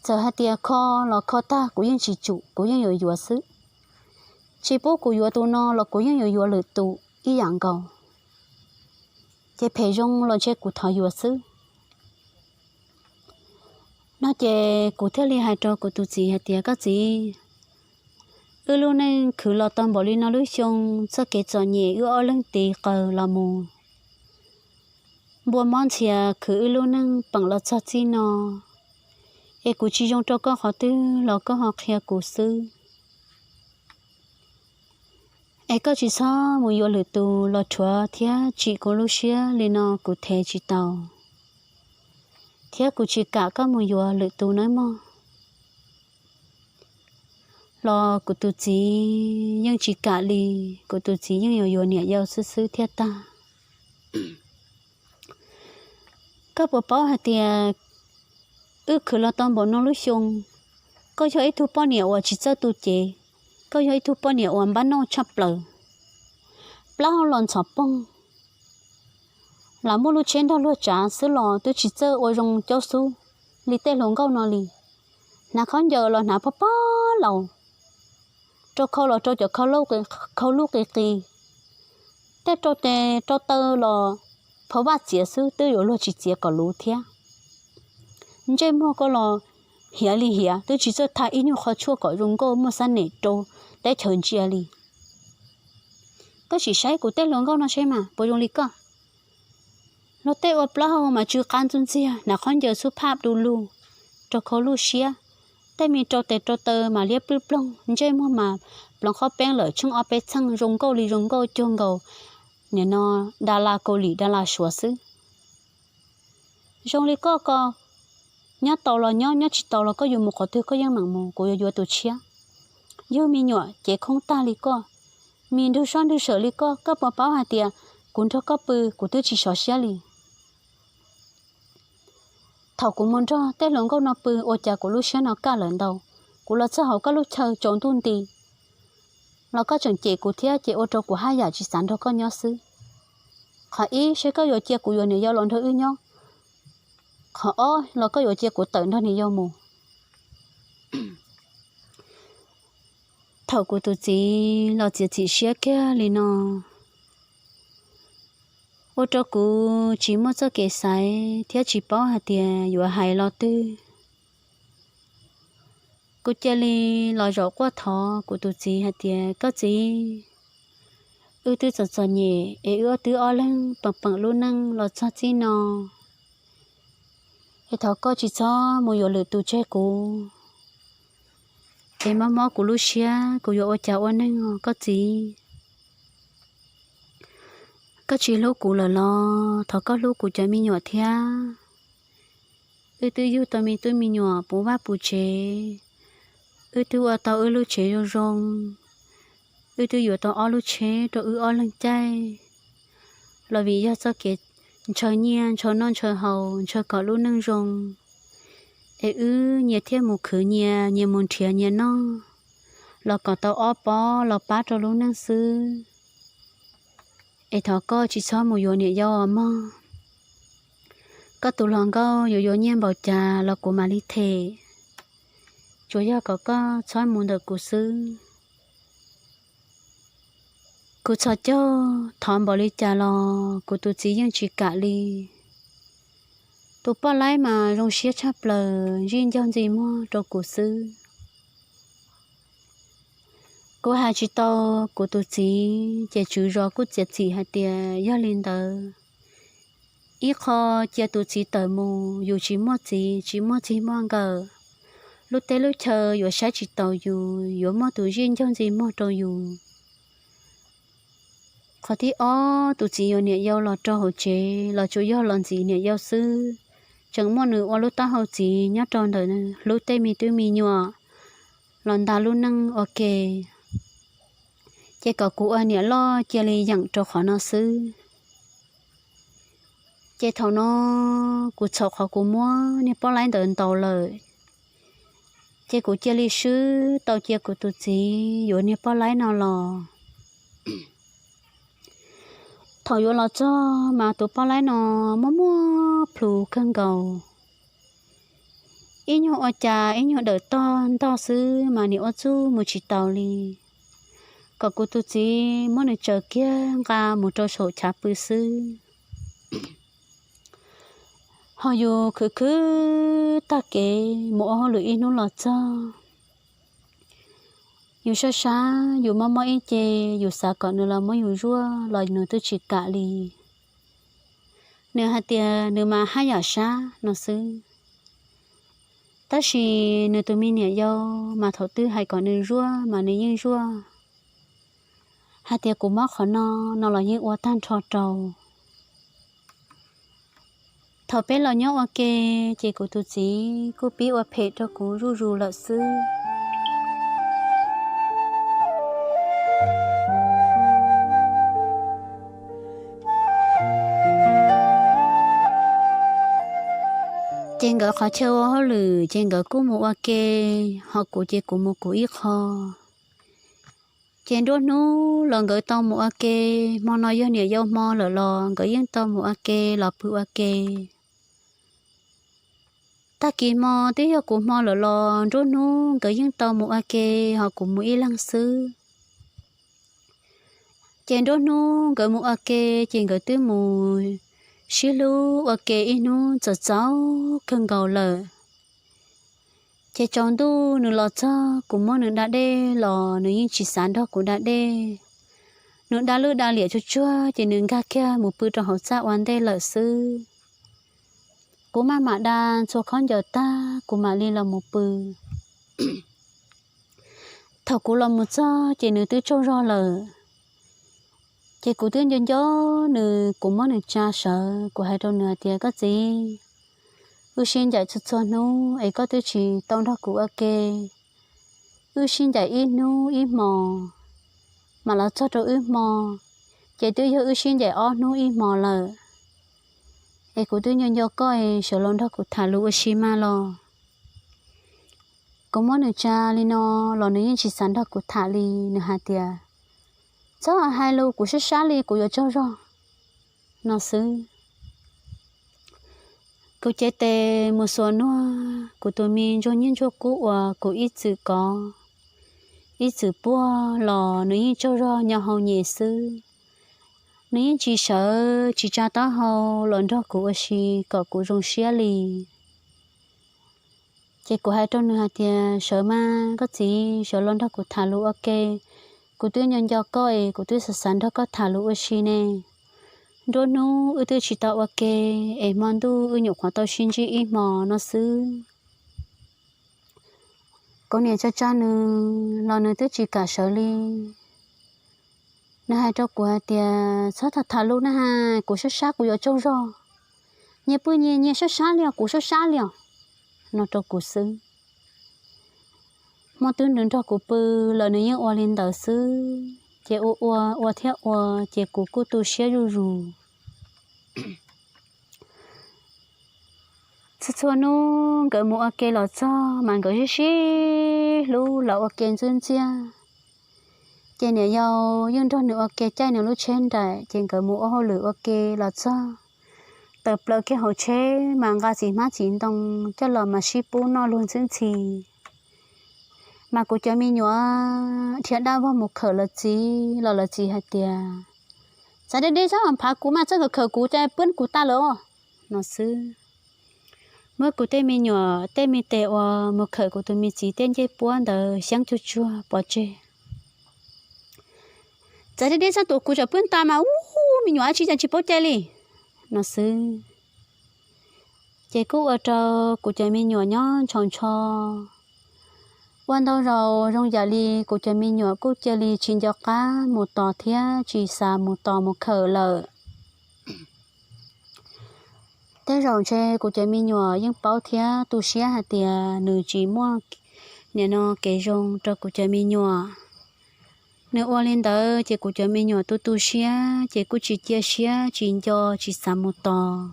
Txawm hais tias kho los kho tag kuv yeej tsis tsum, kuv yeej yuav yuav xwb. Tsis pub kuv yuav tus no los kuv yeej yuav yuav lwm tus ib yam nkaus. Ces phem zoo los ntshe kuv thov yuav xwb. No ces kuv thiaj li hais rau kuv tus txiv hais tias, koj txiv, wb lub neej khwv los tau npaum li no lub xyoo, txoj kev txom nyem wb ob leeg tiv qaws los mus, npua mob ntxhias khwv wb lub neej peem los txog txij no, es kuv tsis zoo rau koj qhov twg los koj ho qhia kuv xwb. Es koj tsis txhob mus yuav lwm tus los rhuav thiab tsim kuv lub siab li no kuv thev tsis tau, thiab kuv tsis kam koj mus yuav lwm tus nawb mog. Los kuv tus txiv yeej tsis kam li, kuv tus txiv yeej yuav yuav niam yau xwb xwb thiab tag. Koj puas paub hais tias wb khwv los tau npaum no lub xyoo, koj yog ib tug poj niam uas tsis txawj tu cev, koj yog ib tug poj niam uas npab noj tshaj plaws, plaub hau los ntxhov poog, lam muaj lub tsheb nrog luag tsav xwb los twb tsis txawj ua zoo caub xub li tej hluas nkauj no li. Hnav khaub ncaws los hnav pog pog laus, rau khau los rau cov khau lub qis qis, tej rau tes rau taw los phau vaj txiav xwb twb yuav luag tsis txiav kom luv thiab. Ntsej muag koj los hiav li hiav twb tsis txawj tha ib nyuag qhov tshuaj kom zoo nkauj muaj xab nem rau teb chaws ntsia li. Koj sim saib kuv tej hluas nkauj no seb mas puas zoo li koj. Luag tej ua plaub hau mas tsw qab ntxuj ntxiag, hnav khaub ncaws xub phaj du lug, rau khau luj siab, tej me rau tes rau taw mas liab pwj ploog, ntsej muag mas ploov qhob peeb lawm tsheej ob peb txheej, zoo nkauj li zoo nkauj cuag nkaus nim no da las Kaus Lim da las Suav xwb. Zoo li koj ko, nyob tau los nyob, nyob tsis tau los koj yuav mus qhov twg koj yeej meem mus, kuv yuav yuav tus tshiab. Yug me nyuam cev khoob tag li koj, me ntug soj ntug sawm li koj, koj puas paub hais tias kuv nrog koj pw kuv twb tsis sov siab li. Thaum kuv mus nrog tej hluas nkauj no pw ua cas kuv lub siab no kaj lawm ntau. Kuv los txog hauv koj lub chaw tsaus ntuj nti los koj tseem cem kuv thiab ces ua rau kuv haj yam tsis xav nrog koj nyob xwb. Qhov ib, seb koj yuav cia kuv yuav niam yau los nrog wb nyob. Qhov ob los koj yuav cia kuv tawm nrog niam yau mus. Thaum kuv tus txiv los txiav txim siab kiag li no, ua rau kuv tsis muaj txoj kev xaiv thiab tsis paub hais tias yuav hais lo twg. Kuv cia li los zaum quaj thov kuv tus txiv hais tias, koj txiv, wb twb txom txom nyem es wb ob twb ob leeg peem peem lub neej los txog txij no, es thov koj tsis txhob mus yuav lwm tus tseg kuv, es mob mob kuv lub siab kuv yuav ua cas ua neeg os koj txiv. Koj tsis hlub kuv lawm los thov koj hlub kuv cov me nyuam thiab. Wb twb yug tau me tub me nyuam puv vaj puv tsev, wb twb ua tau wb lub tsev zoo zoo, wb twb yuav tau ob lub tsheb rau wb ob leeg caij, los vim yog txoj kev ntshaw nyiaj ntshaw noj ntshaw haus ntshaw kom lub neej zoo, es wb nyias thiaj mus khwv nyias, nyias mus nrhiav nyias noj, los kom tau ob pob los pab rau lub neej xwb. Es thov koj tsis txhob mus yuav niam yau os mog. Koj tus hluas nkauj yuav yuav nyiaj npaum cas los kuv mam li them, tsuas yog kom koj txhob mus ntawm kuv xwb. Kuv txhos caug thov npaum li cas los kuv tus txiv yeej tsis kam li. Tus poj laib mas zoo siab tshaj plaws, zij ncaug ntxi muag rau kuv xwb. Kuv hais tsis tau kuv tus txiv ces tswv zos kuj txiav txim hais tias yog li ntawd, ib qho cia tus txiv tawm mus, yus tsis muaj txiv tsis muaj txij muaj nkawm, lub teb lub chaw yuav saib tsis taus yus, yuav muaj tus zij ncaug ntxi muag rau yus. Qhov thib ob, tus txiv yuav niam yau los rau hauv tsev los tsuas yog los ntxiv niam yau xwb, tseem muaj nws ua lub taub hau txiv nyob rau ntawm hlub tej me tub me nyuam los nta lub neej ua ke, ces kom kuv ua niam loj cia li yeem rau qhov no xwb. Ces thaum no kuv txhaum qhov kuv muab niag poj laib ntawd ntaus lawm, ces kuv cia li swb tau cia kuv tus txiv yuav niag poj laib no los. Thaum yuav los txog mas tus poj laib no muaj muaj plhus kawg nkaus, ib nyuag ua cas ib nyuag dawm tog ntog xwb mas nim ua txuj mus tsis taus li, kom kuv tus txiv muab nws tsaws kiag nqa mus rau saum chav pw xwb. Ho yus khwv khwv tag kev mus ua hauj lwm ib hnub los txog, yus sab sab yus mob mob ib ce, yus xav kom nws los muab yus zuaj los nws twb tsis kam li. Nws hais tias nws mas haj yam sab no xwb, tab sis nws tus me niam yau mas thaum twg hais kom nws zuaj mas nws yeej zuaj, hais tias kuv mob qhov no no los yeej ua tag nrho rau. Thaum peb los nyob ua ke, ces kuv tus txiv kuj pib ua phem rau kuv zuj zus lawm xwb. Ces nkawd qhov chaw ua hauj lwm ces nkawd kuj mus ua ke, ho kuv ces kuv mus kuv ib qho. Ces nruab hnub los nkawd tau mus ua ke, hmo no yog niam yau hmo lawm los nkawd yeej tau mus ua ke los pw ua ke. Tag kis hmo twb yog kuv hmo lawm los nruab hnub nkawd yeej tau mus ua ke, ho kuv mus ib leeg xwb. Ces nruab hnub nkawd mus ua ke, ces nkawd twb mus sib hlub ua ke ib hnub txaus txaus kawg nkaus lawm. Ces tsaus ntuj nws los txog, kuv muab nws da dej los nws yeej tsis xav nrog kuv da dej. Nws da lwj da liam tsuag tsuag ces nws nkag kiag mus pw rau hauv txaj ua ntej lawm xwb. Kuv maj mam da txhua khaub ncaws tag kuv mam li los mus pw. Thaum kuv los mus txog ces nws twb tsaug zog lawm. Ces kuv twb nco nco nws, kuv muab nws tsa sawv, kuv hais rau nws hais tias, koj txiv, wb sib ncaim txhua txhua hnub es koj twb tsis tau nrog kuv ua ke. Wb sib ncaim ib hnub ib hmos, mam los txog rau wb hmo, ces twb yog wb sib ncaim ob hnub ib hmos lawm. Es kuv twb nco nco koj es sawv los nrog kuv tham lus ua si mas los. Kuv muab nws tsa li no los nws yeej tsis xav nrog kuv tham li, nws hais tias, txhob hais lus, kuv sab sab li kuv yuav tsaug zog, no xwb. Kuv cev tes mus xuas nuag kuv tus me ntsuag nyiaj ntsuag kub uas kuv ib txwm kov ib txwm puag los nws yeej tsaug zog nyo hau nyem xwb. Nws yeej tsis sawv tsis tsa taub hau los nrog kuv ua si kom kuv zoo siab li. Ces kuv hais rau nws hais tias, sawv mas koj txiv, sawv los nrog kuv tham lus ua ke. Kuv twb nco nco koj es kuv twb xav xav nrog koj tham lus ua si ne. Nruab hnub wb twb tsis tau ua ke, es hmo ntuj wb nyuam qhuav tau sib ntsib ib hmos no xwb. Kuv niam tsa tsa nws los nws twb tsis kam sawv li. Nws hais rau kuv hais tias, txhob tham tham lus na has, kuv sab sab kuv yuav tsaug zog. Nyias pw nyias, nyias sab sab li os, kuv sab sab li os, no rau kuv xwb. Hmo twg nws nrog kuv pw los nws yeej ua li ntawd xwb, ces ua ua ua thiab ua ces kuv kuj tu siab zuj zus. Txhua txhua hnub nkawd mus ua ke los txog mas nkawd sib sib hlub los ua ke ntxwb ntxiag. Ces niam yau yeej nrog nws ua ke caij nws lub tsheb nraim, ces nkawd mus ua hauj lwm ua ke los txog, tawm plaws kiag hauv tsheb mas nqa txiv hmab txiv ntoo coj los mas sib pub noj luag ntxwb ntxhi. Mas kuv cov me nyuam dhia dab vog mus khawm lawv txiv los lawv txiv hais tias, txav deb deb txhob phav kuv mas, txhob khawm kuv ces pw kuv tas lawm os, no xwb. Muab kuv tej me nyuam tej me tes uas mus khawm kuv tus me txiv tej ncej puab ntawd xyeeb tsuag tsuag pov tseg. Txav deb deb txhob tuav kuv, tsam pw tas mas ub, me nyuam dab tsi cas tsis paub cai li, no xwb. Ces kuj ua rau kuv cov me nyuam nyob ntshaus ntsho. Ua ntau zaus zoo yam li kuv cov me nyuam kuj cia li tsis nco qab mus tos thiab tsis xav mus tos mus khawm lawm. Tej zaum ntshe kuv cov me nyuam yeej paub thiab tu siab hais tias nws tsis muaj nim no kev zoo rau kuv cov me nyuam. Nws ua li ntawd ces kuv cov me nyuam tu tu siab ces kuj tsis cia siab tsis nco tsis xav mus tos.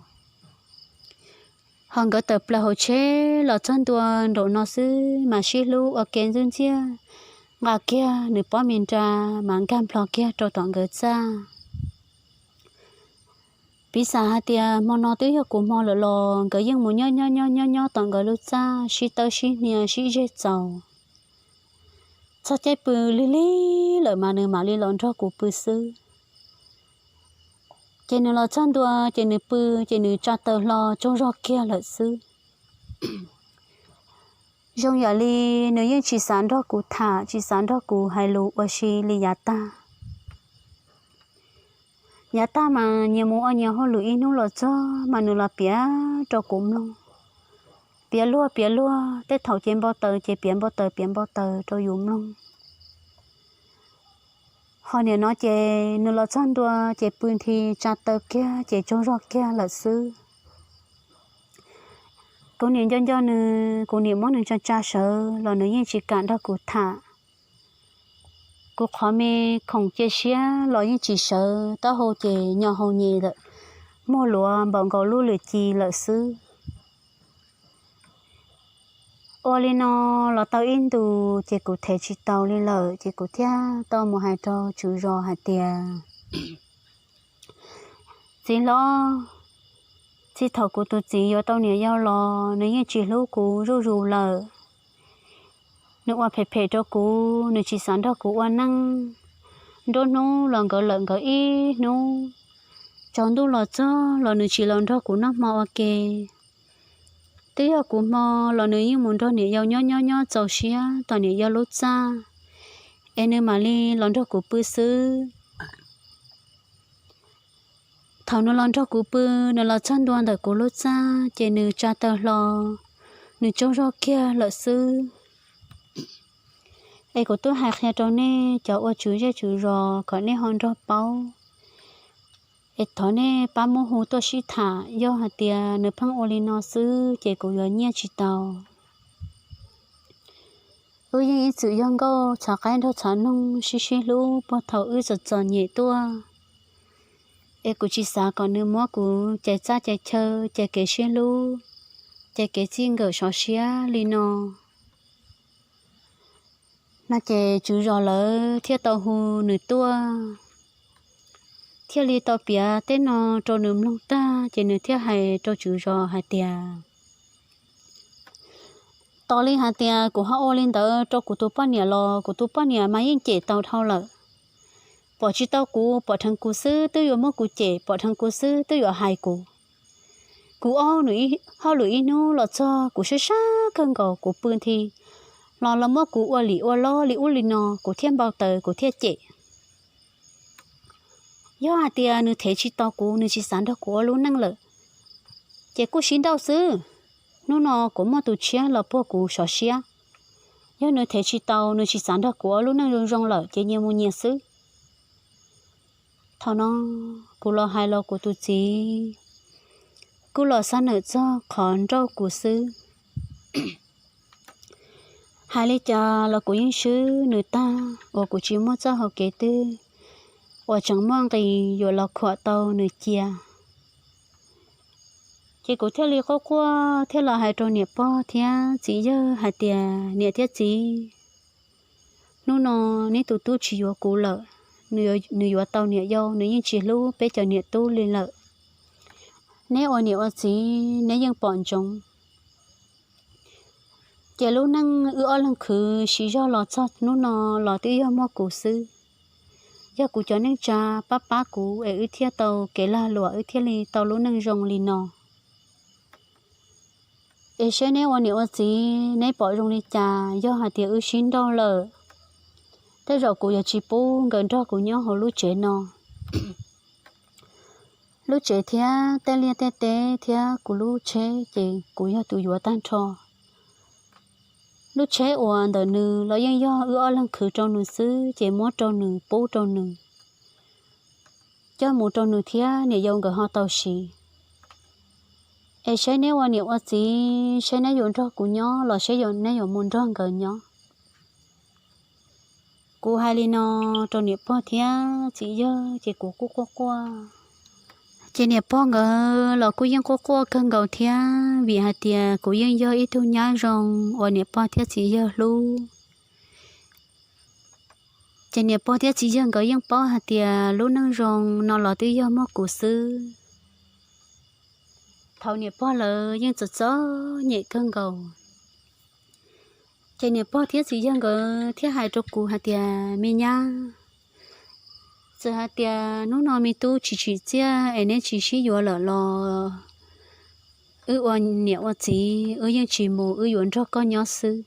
Ho nkawd tawm plaws hauv tsheb los txog ntua nraum no xwb mas sib hlub ua ke ntxwb ntxiag, nqa kiag nws pob me nra mas nkag nplho kiag rau tom nkawd txaj. Piv xam hais tias hmo no twb yog kuv hmo lawm los nkawd yeej mus nyob nyob nyob nyob nyob tom nkawd lub txaj sib tawb sib hnia sib zeg txaus. Txog caij pw lig lig lawm mas nws mam li los nrog kuv pw xwb. Ces nws los txog ntua ces nws pw, ces nws tsa taws hlo tsaug zog kiag lawm xwb. Zoo yam li nws yeej tsis xav nrog kuv tham, tsis xav nrog kuv hais lus ua si li yav tag. Yav tag mas nyias mus ua nyias hauj lwm ib hnub los txog mas nws los piav rau kuv mloog. Piav luag piav luag, tej thaum ces npau taws ces piav npau taws piav npau taws rau yus mloog. Ho nim no ces nws los txog ntua ces pw nthi tsa taws kiag ces tsaug zog kiag lawm xwb. Kuv niam nco nco nws, kuv niam muab nws tsa tsa sawv los nws yeej tsis kam nrog kuv tham. Kuv qhov me khoom cia siab los yeej tsis sawv, taub hau ces nyo hau nyem lawm, muag luav npaum nkaus lub lwm ci lawm xwb. Ua li no los tau ib ntus ces kuv thev tsis taus li lawm ces kuv thiaj tau mus hais rau tswv zos hais tias, txiv hlob, txij thaum kuv tus txiv yuav tau niam yau los nws yeej tsis hlub kuv zuj zus lawm. Nws ua phem phem rau kuv, nws tsis xav nrog kuv ua neej. Nruab hnub los nkawd lawm nkawd ib hnub, tsaus ntuj los txog los nws tsis los nrog kuv noj hmo ua ke. Twb yog kuv hmo los nws yeej mus nrog niam yau nyob nyob nyob txaus siab tom niam yau lub txaj, es nws mam li los nrog kuv pw xwb. Thaum nws los nrog kuv pw, nws los txog ntua ntawm kuv lub txaj ces nws tsa taw hlo, nws tsaug zog kiag lawm xwb. Es kuv twb hais qhia rau nej cov ua tswv zej tswv zos kom nej ho nrog paub, es thov nej pab muab hu tuaj sib tham, yog hais tias nws pheej ua li no xwb ces kuv yuav nyiaj tsis tau. Wb yeej ib txwm yog nkauj txhav qaib nraug txhav noog sib sib hlub puag thaum wb txom txom nyem tuaj, es kuv tsis xav kom nws muab kuv cais txaj cais chaw, cais kev sib hlub, cais kev txij nkawm sov siab li no. No ces tswv zos lawv thiaj tau hu nws tuaj, thiaj li tau piav tej no rau nws mloog tag ces nws thiaj hais rau tswv zos hais tias, tos li hais tias kuv ho ua li ntawd rau kuv tus poj niam los kuv tus poj niam mas yeej cem tau dhau lawm. Pom tsis tau kuv, pom dheev kuv xwb twb yuav muab kuv cem, pom dheev kuv xwb twb yuav hais kuv. Kuv ob hauj lwm ib hnub los txog kuv sab sab kawg nkaus kuv pw nthi los los muab kuv ua lim ua lob li ub li no kuv thiaj npau taws kuv thiaj cem. Yog hais tias nws thev tsis tau kuv, nws tsis xav nrog kuv ua lub neej lawm, ces kuj sib nrauj xwb. Hnub no kuv muaj tus tshiab los puag kuv sov siab. Yog nws thev tsis tau, nws tsis xav nrog kuv ua lub neej zoo zoo lawm ces nyias mus nyias xwb. Thaum no kuv los hais los kuv tus txiv kuj los xab nawm txog qhov nrauj kuv xwb. Hais li cas los kuv yeej swb nws tag uas kuv tsis muaj txoj hau kev twg uas tseem muaj nqis yuav los khuam tau nws cia. Ces kuv thiaj li quaj quaj thiaj los hais rau niam pog thiab txiv yawg hais tias, niam thiab txiv, hnub no neb tus tub tsis yuav kuv lawm, nws yuav tau niam yau, nws yeej tsis hlub peb cov niam tub li lawm. Neb ua niam ua txiv neb yeej pom ntsoov. Ces lub neej wb ob leeg khwv siv zog los txog hnub no los twb yog muaj kuv xwb. Yog kuv cov neej tsa pab pab kuv es wb thiaj tau kev lag luam, wb thiaj li tau lub neej zoo li no. Es saib neb ua niam ua txiv neb pom zoo li cas, yog hais tias wb sib nrauj lawm, tej zaum kuv yuav tsis pub nkawd nrog kuv nyob hauv lub tsev no. Lub tsev thiab tej liaj tej teb thiab kuv lub tsheb ces kuv yog tus yuav tag nrho. Lub tsheb uas ntawm nws los yeej yog wb ob leeg khwv rau nws xwb ces muab rau nws, pub rau nws, coj mus rau nws thiab niam yau nkawd ho tau siv. Es saib neb ua niam ua txiv, saib neb yuav nrog kuv nyob los saib neb yuav mus nrog nkawd nyob. Kuv hais li no rau niam pog thiab txiv yawg ces kuv kuj quaj quaj. Ces niam pog nkawd los kuj yeej quaj quaj kawg nkaus thiab, vim hais tias kuv yeej yog ib tug nyab zoo uas niam pog thiab txiv yawg hlub. Ces niam pog thiab txiv yawg nkawd yeej paub hais tias lub neej zoo no los twb yog muaj kuv xwb. Thaum niam pog lawv yeej txom txom nyem kawg nkaus, ces niam pog thiab txiv yawg nkawd thiaj hais rau kuv hais tias, me nyab, txawm hais tias hnub no me tub tsis tsim txiaj es neb tsis sib yuav lawm los wb ua niam ua txiv wb yeej tsis mus, wb yuav nrog koj nyob xwb.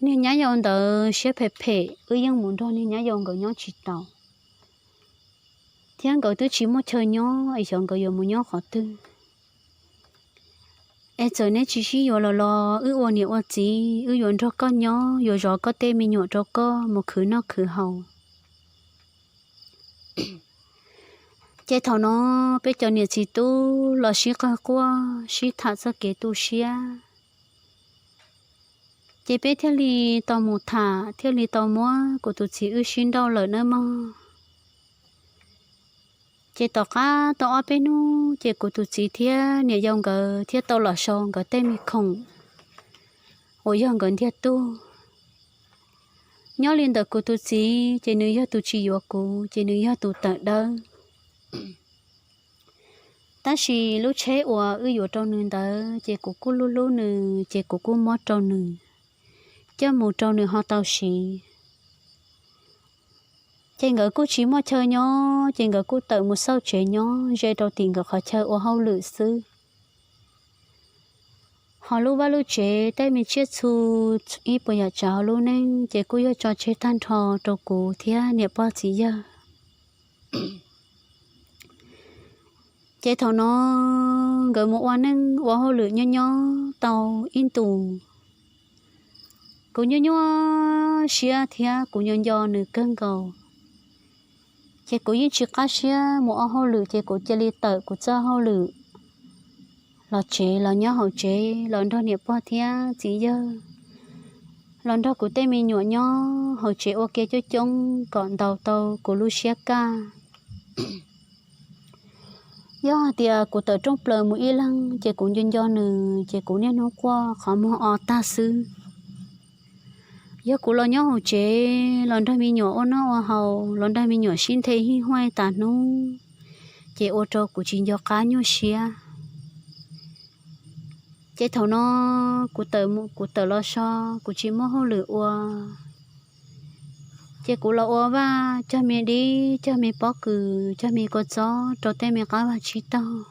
Niag nyab yau ntawd siab phem phem, wb yeej mus nrog niag nyab yau nkawd nyob tsis tau, thiab nkawd twb tsis muaj chaw nyob es xyov nkawd yuav mus nyob qhov twg. Es txawm neb tsis sib yuav lawm los wb ua niam ua txiv, wb yuav nrog koj nyob, yuav zov koj tej me nyuam rau koj mus khwv noj khwv haus. Ces thaum no peb cov niam txiv tub los sib qawg quaj sib tham txoj kev tu siab. Ces peb thiaj li tau mus tham, thiaj li tau muab kuv tus txiv wb sib nrauj lawm nawb mog. Ces tom qab tau ob peb hnub ces kuv tus txiv thiab niam yau nkawd thiaj tau los sau nkawd tej me khoom uas yog nkawd ntiag tug. Nyob li ntawm kuv tus txiv ces nws yog tus tsis yuav kuv, ces nws yog tus tawm dawb. Tab sis lub tsheb uas wb yuav rau nws ntawd ces kuv kuj hlub hlub nws, ces kuv kuj muab rau nws coj mus rau nws ho tau siv. Ces nkawd kuj tsis muaj chaw nyob, ces nkawd kuj tawm mus xauj tsev nyob ze rau tim nkawd qhov chaw ua hauj lwm xwb. Ho lub vaj lub tsev tej me tsiaj txhu, ib puas yam tsav hauv lub neej ces kuj yog tso tseg tag nrho rau kuv thiab niam pog txiv yawg. Ces thaum no nkawd mus ua neej ua hauj lwm nyob nyob tau ib ntus, kuv nyuaj nyuaj siab thiab kuv nco nco nws kawg nkaus. Ces kuv yeej tsis qab siab mus ua hauj lwm, ces kuv cia li tawm kuv txoj hauj lwm los tsev, los nyob hauv tsev los nrog niam pog thiab txiv yawg, los nrog kuv tej me nyuam nyob hauv tsev ua ke coob coob kom ntaus tau kuv lub siab kaj. Yog hais tias kuv tawm rooj plaws mus ib leeg ces kuv nco nco nws, ces kuv niaj hnub quaj qhov muag o tag xwb. Yog kuv los nyob hauv tsev los nrog me nyuam ua noj ua haus, los nrog me nyuam sib nthe hij huaj tas hnub, ces ua rau kuv tsis nco qab nyuaj siab. Ces thaum no kuv tawm, kuv tawm los so, kuv tsis muaj hauj lwm ua, ces kuv los ua vaj, cog me dib, cog me pob kws, cog me kua txob rau tej me qab vaj tsib taug.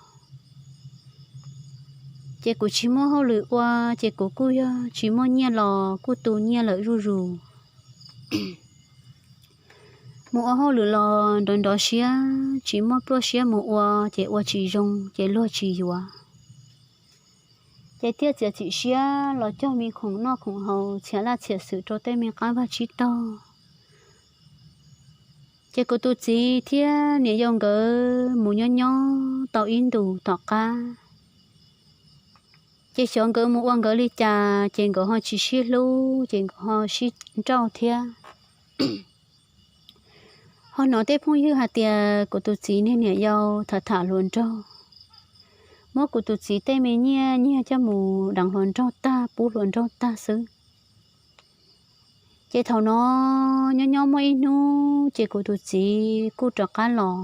Ces kuv tsis muaj hauj lwm ua, ces kuv kuj yog tsis muaj nyiaj los kuj tu nyiaj lawm zuj zus. Mus ua hauj lwm los nrov nrov siab, tsis muaj pluaj siab mus ua, ces ua tsis zoo, ces luag tsis yuav. Ces thiaj txiav txim siab los cog me khoom noj khoom haus, txhiam laj txhiam xwm rau tej me qab vaj tsib taug. Ces kuv tus txiv thiab niam yau nkawd mus nyob nyob tau ib ntus tom qab, ces xyov nkawd mus ua nkawd li cas, ces nkawd ho tsis sib hlub, ces nkawd ho sib nrauj thiab. Ho hnov tej phooj ywg hais tias kuv tus txiv niag niam yau tham tham hluas nraug, muab kuv tus txiv tej me nyiaj nyiag coj mus deev hluas nraug tag, pub hluas nraug tag xwb. Ces thaum no nyob nyob muaj ib hnub ces kuv tus txiv kuj rov qab los.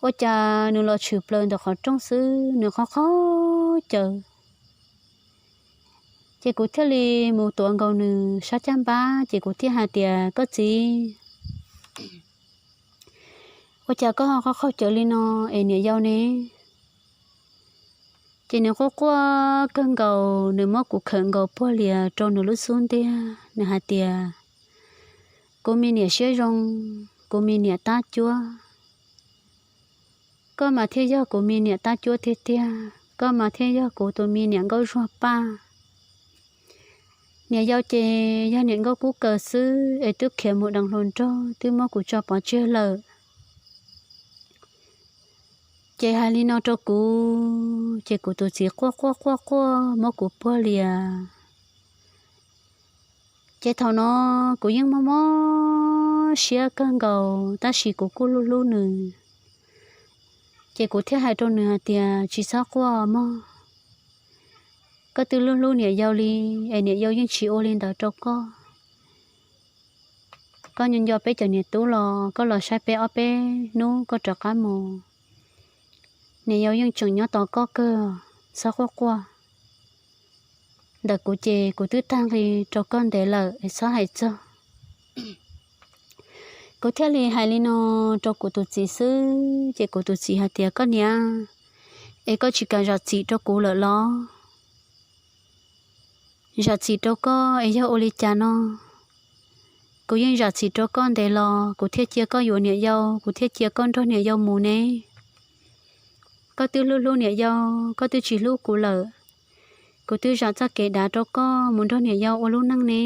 Ua cas nws los tshwm plaws ntawm qhov rooj xwb, nws qhov qhov cawv. Ces kuv thiaj li mus tuav nkaus nws sab caj npab, ces kuv thiaj hais tias, Koj txiv, ua cas koj ho qhov qhov cawv li no es niam yau ne? Ces nws quaj quaj kawg nkaus, nws muab kuv khawm nkaus puag lias rau nws lub xub ntiag, nws hais tias, Kuv me niam siab zoo, kuv me niam tab cuab, koj mas thiaj yog kuv me niam tab cuab tiag tiag, koj mas thiaj yog kuv tus me niam nkauj zuag paj. Niam yau ces yog niam nkauj kub kaws xwb es twb khiav mus deev hluas nraug, twb muab kuv tso pov tseg lawm. Ces hais li no rau kuv, ces kuv tus txiv quaj quaj quaj quaj muab kuv puag lias. Ces thaum no kuv yeej mob mob siab kawg nkaus, tab sis kuv kuj hlub hlub nws. Ces kuv thiaj hais rau nws hais tias, Tsis txhob quaj mog, koj twb hlub hlub niam yau li, es niam yau yeej tsis ua li ntawd rau koj. Koj nco nco peb cov niam tub los koj los saib peb ob peb hnub koj rov qab mus. Niam yau yeej tseem nyob tos koj kawg, txhob quaj quaj. Ntawm kuv ces kuv twb tag nqi rau koj ntev lawm es txhob hais txog. Kuv thiaj li hais li no rau kuv tus txiv xwb, ces kuv tus txiv hais tias, Koj niam, es koj tsis kam zam txim rau kuv lawm los? Zam txim rau koj es yog ua li cas no? Kuv yeej zam txim rau koj ntev los kuv thiaj cia koj yuav niam yau, kuv thiaj cia koj nrog niam yau mus ne. Koj twb hlub hlub niam yau, koj twb tsis hlub kuv lawm. Kuv twb zam txoj kev dav rau koj mus nrog niam yau ua lub neej ne.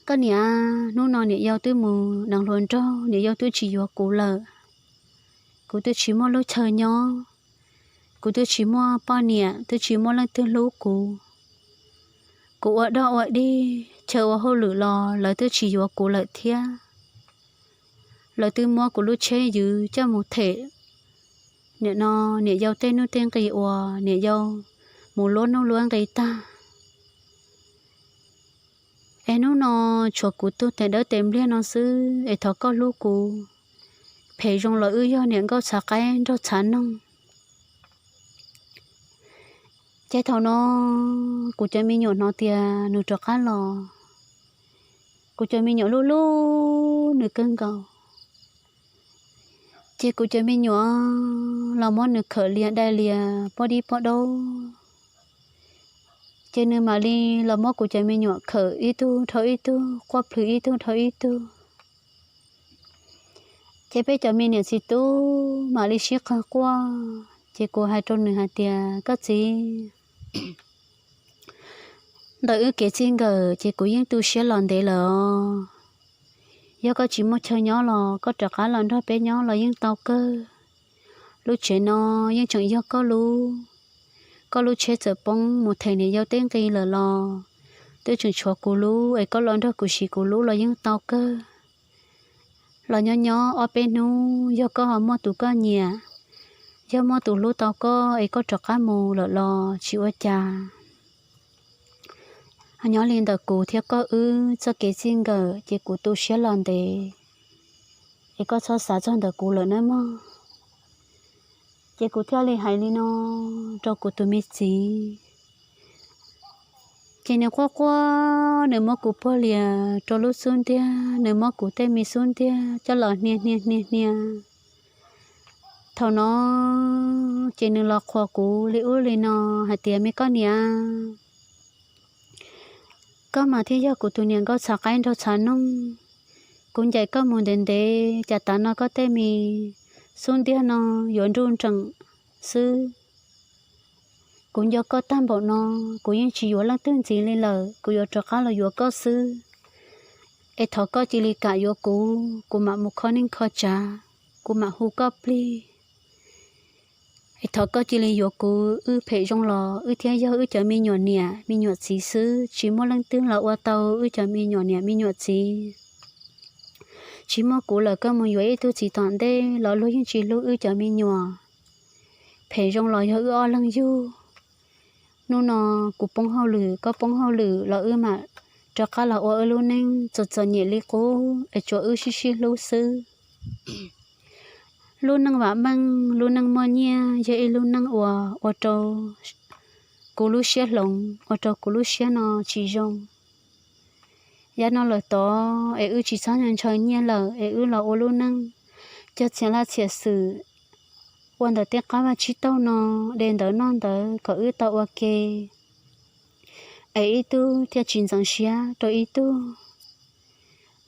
Koj niam, hnub no niam yau twb mus deev hluas nraug, niam yau twb tsis yuav kuv lawm. Kuv twb tsis muaj lub chaw nyob, kuv twb tsis muaj poj niam, twb tsis muaj leej twg hlub kuv. Kuv ua dog ua dig, chaw ua hauj lwm los lawv twb tsis yuav kuv lawm thiab. Lawv twb muab kuv lub tsheb ywv coj mus them Nim no niam yau tej hnub tej nqi uas niam yau mus luab hnub luab nqi tag, es hnub no tshuav kuv tug tes dawb tes npliag no xwb es thov koj hlub kuv, phem zoo los wb yog niam nkauj txhav qaib nraug txhav noog. Ces thaum no kuv cov me nyuam hnov tias nws rov qab los, kuv cov me nyuam hlub hlub nws kawg nkaus. Ces kuv cov me nyuam los muab nws khawm lias dai lias pob dib pob daub, ces nws mam li los muab kuv cov me nyuam khawm ib tug dhau ib tug, quaj plhws ib tug dhau ib tug. Ces peb cov me niam txiv tub mam li sib qawg quaj, ces kuv hais rau nws hais tias, koj txiv, ntawm wb kev txij nkawm ces kuv yeej tu siab los ntev lawm os. Yog koj tsis muaj chaw nyob los koj rov qab los nrog peb nyob los yeej tau kawg. Lub tsev no yeej tseem yog koj lub, koj lub tsheb txawm poob mus them niam yau tej nqi lawm los twb tseem tshuav kuv lub, es koj los nrog kuv siv kuv lub los yeej tau kawg. Los nyob nyob ob peb hnub, yog koj ho muaj tus koj nyiam, yog muaj tus hlub tau koj es koj rov qab mus lawm los tsis ua cas. Nyob li ntawm kuv thiab koj wb txoj kev txij nkawm ces kuv tu siab los ntev, es koj txhob xav txog ntawm kuv lawm nawb mog. Ces kuv thiaj li hais li no rau kuv tus me txiv. Ces nws quaj quaj, nws muab kuv puag lias rau lub xub ntiag, nws muab kuv tej me xub ntiag coj los hnia hnia hnia hnia. Thaum no ces nws los qhuas kuv li ub li no hais tias, me koj niam, koj mas thiaj yog kuv tus niam nkauj txhav qaib nraug txhav noog. Kuv ncaim koj mus ntev ntev, cas tav no koj tej me xub ntiag no yuav nruj nreem xwb. Kuv nco koj tag npaum no, kuv yeej tsis yuav leej twg ntxiv li lawm, kuv yuav rov qab los yuav koj xwb. Es thov koj cia li kam yuav kuv, kuv mam mus kho neej kho tsav, kuv mam hu koj plig. Es thov koj cia li yuav kuv, wb phem zoo los wb thiaj yog wb cov me nyuam niam me nyuam txiv xwb, tsis muaj leej twg los ua tau wb cov me nyuam niam me nyuam txiv. Tsis muaj kuv lawm koj mus yuav ib tug txiv tom ntej los luag yeej tsis hlub wb cov me nyuam. Phem zoo los yog wb ob leeg yug. Hnub no kuv poob hauj lwm, koj poob hauj lwm los wb mam rov qab los ua wb lub neej txom txom nyem li qub es tsuas wb sib sib hlub xwb. Lub neej vam meej, lub neej muaj nyiaj yog ib lub neej uas ua rau kuv lub siab hloov, ua rau kuv lub siab no tsis zoo. Yav no lawm tod es wb tsis txhob ntshaw nyiaj lawm es wb los ua lub neej cog txhia laj txhia xwm ua ntawm tej qab vaj tsib taug no, de ntawd noj ntawd kom wb tau ua ke, es ib tug thiaj tsis ntxeev siab rau ib tug.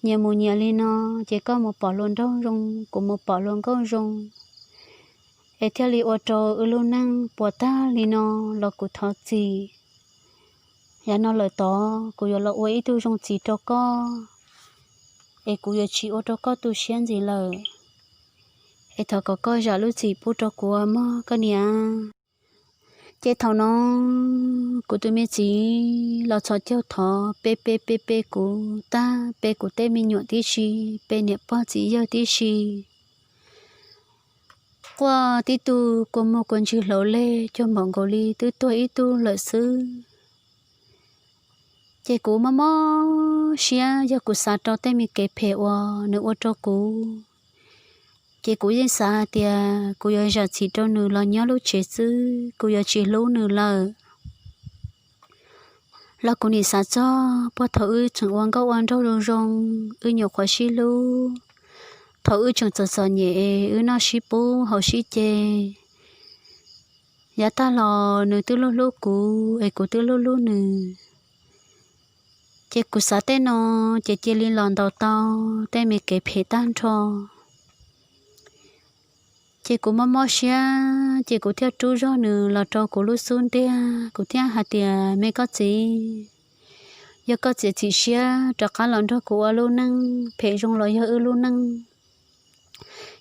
Nyias mus nyias li no, ces koj mus pom hluas nraug zoo, kuv mus pom hluas nkauj zoo, es thiaj li ua rau wb lub neej puas tag li no los kuv thov txim. Yav no lawm tod kuv yuav los ua ib tug zoo txiv rau koj, es kuv yuav tsis ua rau koj tu siab ntxiv lawm. Es thov kom koj zam lub txim pub rau kuv mog koj niam. Ces thaum no kuv tus me txiv los txhos caug thov pe pe pe pe kuv tag, pe kuv tej me nyuam tib si, pe niam pog txiv yawg tib si. Quaj tib tug kua muag kua ntswg hlauv leg cuag npaum nkaus li twb tuag ib tug lawm xwb. Ces kuv mob mob siab, yog kuv xav rau tej me kev phem uas nws ua rau kuv, ces kuv yeej xav hais tias kuv yuav zam txim rau nws los nyob lub tsev xwb, kuv yuav tsis hlub nws lawm. Los kuv nim xav txog puag thaum wb tseem ua nkauj ua nraug zoo zoo, wb nyuam qhuav sib hlub, thaum wb tseem txom txom nyem es wb noj sib pub haus sib ce. Yav tag los nws twb hlub hlub kuv es kuv twb hlub hlub nws. Ces kuv xav tej no, ces cia li los ntaus tau tej me kev phem tag nrho. Ces kuv mob mob siab, ces kuv thiaj rub zog nws los rau kuv lub xub ntiag, kuv thiaj hais tias, me koj txiv, yog koj txiav txim siab rov qab los nrog kuv ua lub neej, phem zoo los yog wb lub neej,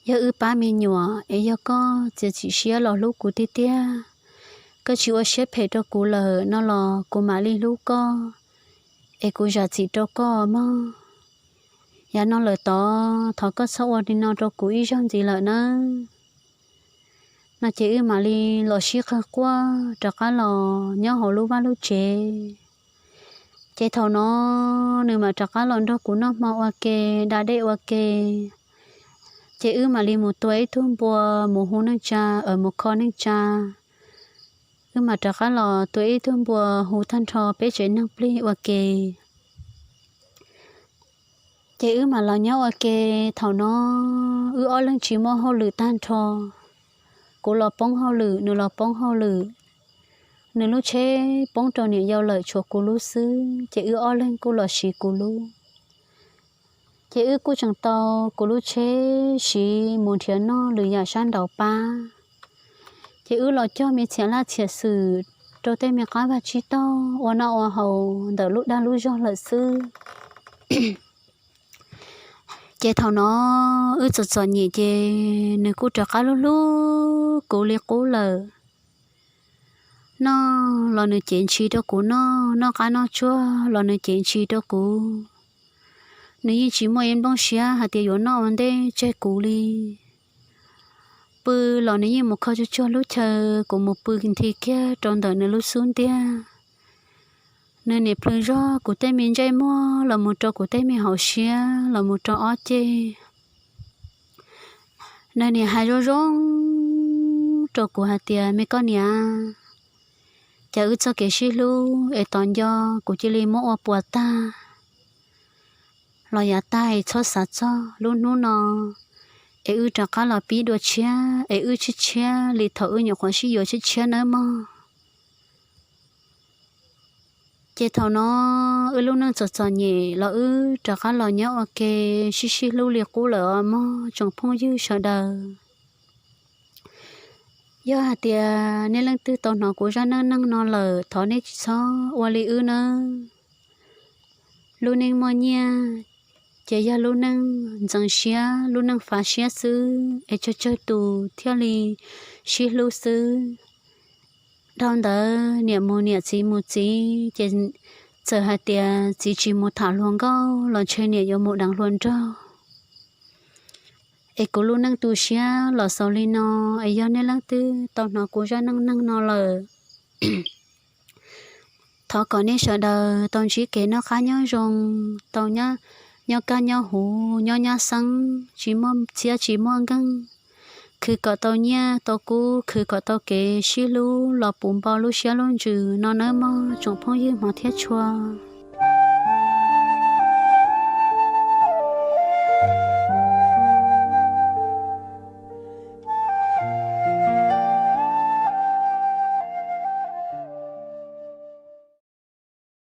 yog wb pab me nyuam, es yog koj txiav txim siab los hlub kuv tiag tiag, koj tsis ua siab phem rau kuv lawm no los kuv mam li hlub koj, es kuv zam txim rau koj mog. Yav no lawm tod thov koj txhob ua li no rau kuv ib zaug ntxiv lawm nawb. No ces wb mam li los sib qawg quaj rov qab los nyob hauv lub vaj lub tsev. Ces thaum no nws mam rov qab los nrog kuv noj hmo ua ke, da dej ua ke. Ces wb mam li mus tua ib tug npua, mus hu neej tsa, mus kho neej tsa. Wb mam rov qab los tua ib tug npua hu tag nrho peb tsev neeg plig ua ke. Ces wb mam los nyob ua ke. Thaum no wb ob leeg tsis muaj hauj lwm tag nrho. Kuv los poob hauj lwm, nws los poob hauj lwm. Nws lub tsheb poob rau niam yau lawm, tshuav kuv lub xwb, ces wb ob leeg kuj los siv kuv lub. Ces wb kuj tseem tau kuv lub tsheb siv mus nrhiav noj lwm yam sab nraud pab. Ces wb los cog me txhiam laj txhiam xwm rau tej me qab vaj tsib taug ua noj ua haus ntawm lub dag lub zog lawm xwb. Ces thaum no wb txom txom nyem ces nws kuj rov qab hlub hlub kuv li qub lawm. Noj los nws cev ntshis rau kuv noj, noj qab noj tsuag los nws cev ntshis rau kuv. Nws yeej tsis muaj ib nplooj siab hais tias yuav noj ua ntej tseg kuv li. Pw los nws yeej mus kho tsuag tsuag lub chaw, kuv mus pw nthi kiag rau ntawm nws lub xub ntiag. Nws niam plhws zog kuv tej me ntsej muag los mus rau kuv tej me hauv siab los mus rau ob ceg. Nws niam hais zoo zoo rau kuv hais tias, me koj niam, cas wb txoj kev sib hlub es tos nco kuv cia li muab ua puas tag los yav tag es txhob xav txog lub hnub no es wb rov qab los pib dua tshiab es wb tshiab tshiab li thaum wb nyuam qhuav sib yuav tshiab tshiab nawb mog. Ces thaum no wb lub neej txom txom nyem los wb rov qab los nyob ua ke sib sib hlub li qub lawm os mog tsoom phooj ywg sawv daws. Yog hais tias nej leej twg tau hnov kuv zaj neej neeg no lawm thov nej tsis txhob ua li wb nawb. Lub neej muaj nyiaj ces yog lub neej ntxeev siab, lub neej fav siab xwb es tsawg tsawg tus thiaj li sib hlub xwb. Dhau ntawd niam mus niam txiv mus txiv ces txawm hais tias txiv tsis mus tham hluas nkauj los ntshe niam yuav mus deev hluas nraug. Es kuv lub neej tu siab los xaus li no, es yog nej leej twg tau hnov kuv zaj neej neeg no lawm, thov kom nej sawv daws tau ntsib kev noj qab nyob zoo, tau nyob kaj nyob huv, nyob nyab xeeb, tsis muaj txhiab tsis muaj nkeeg, khwv kom tau nyiaj tau kub, khwv kom tau kev sib hlub los puv npo lub siab lub ntsws no nawb mog tsoom phooj ywg hmov thiab tshua.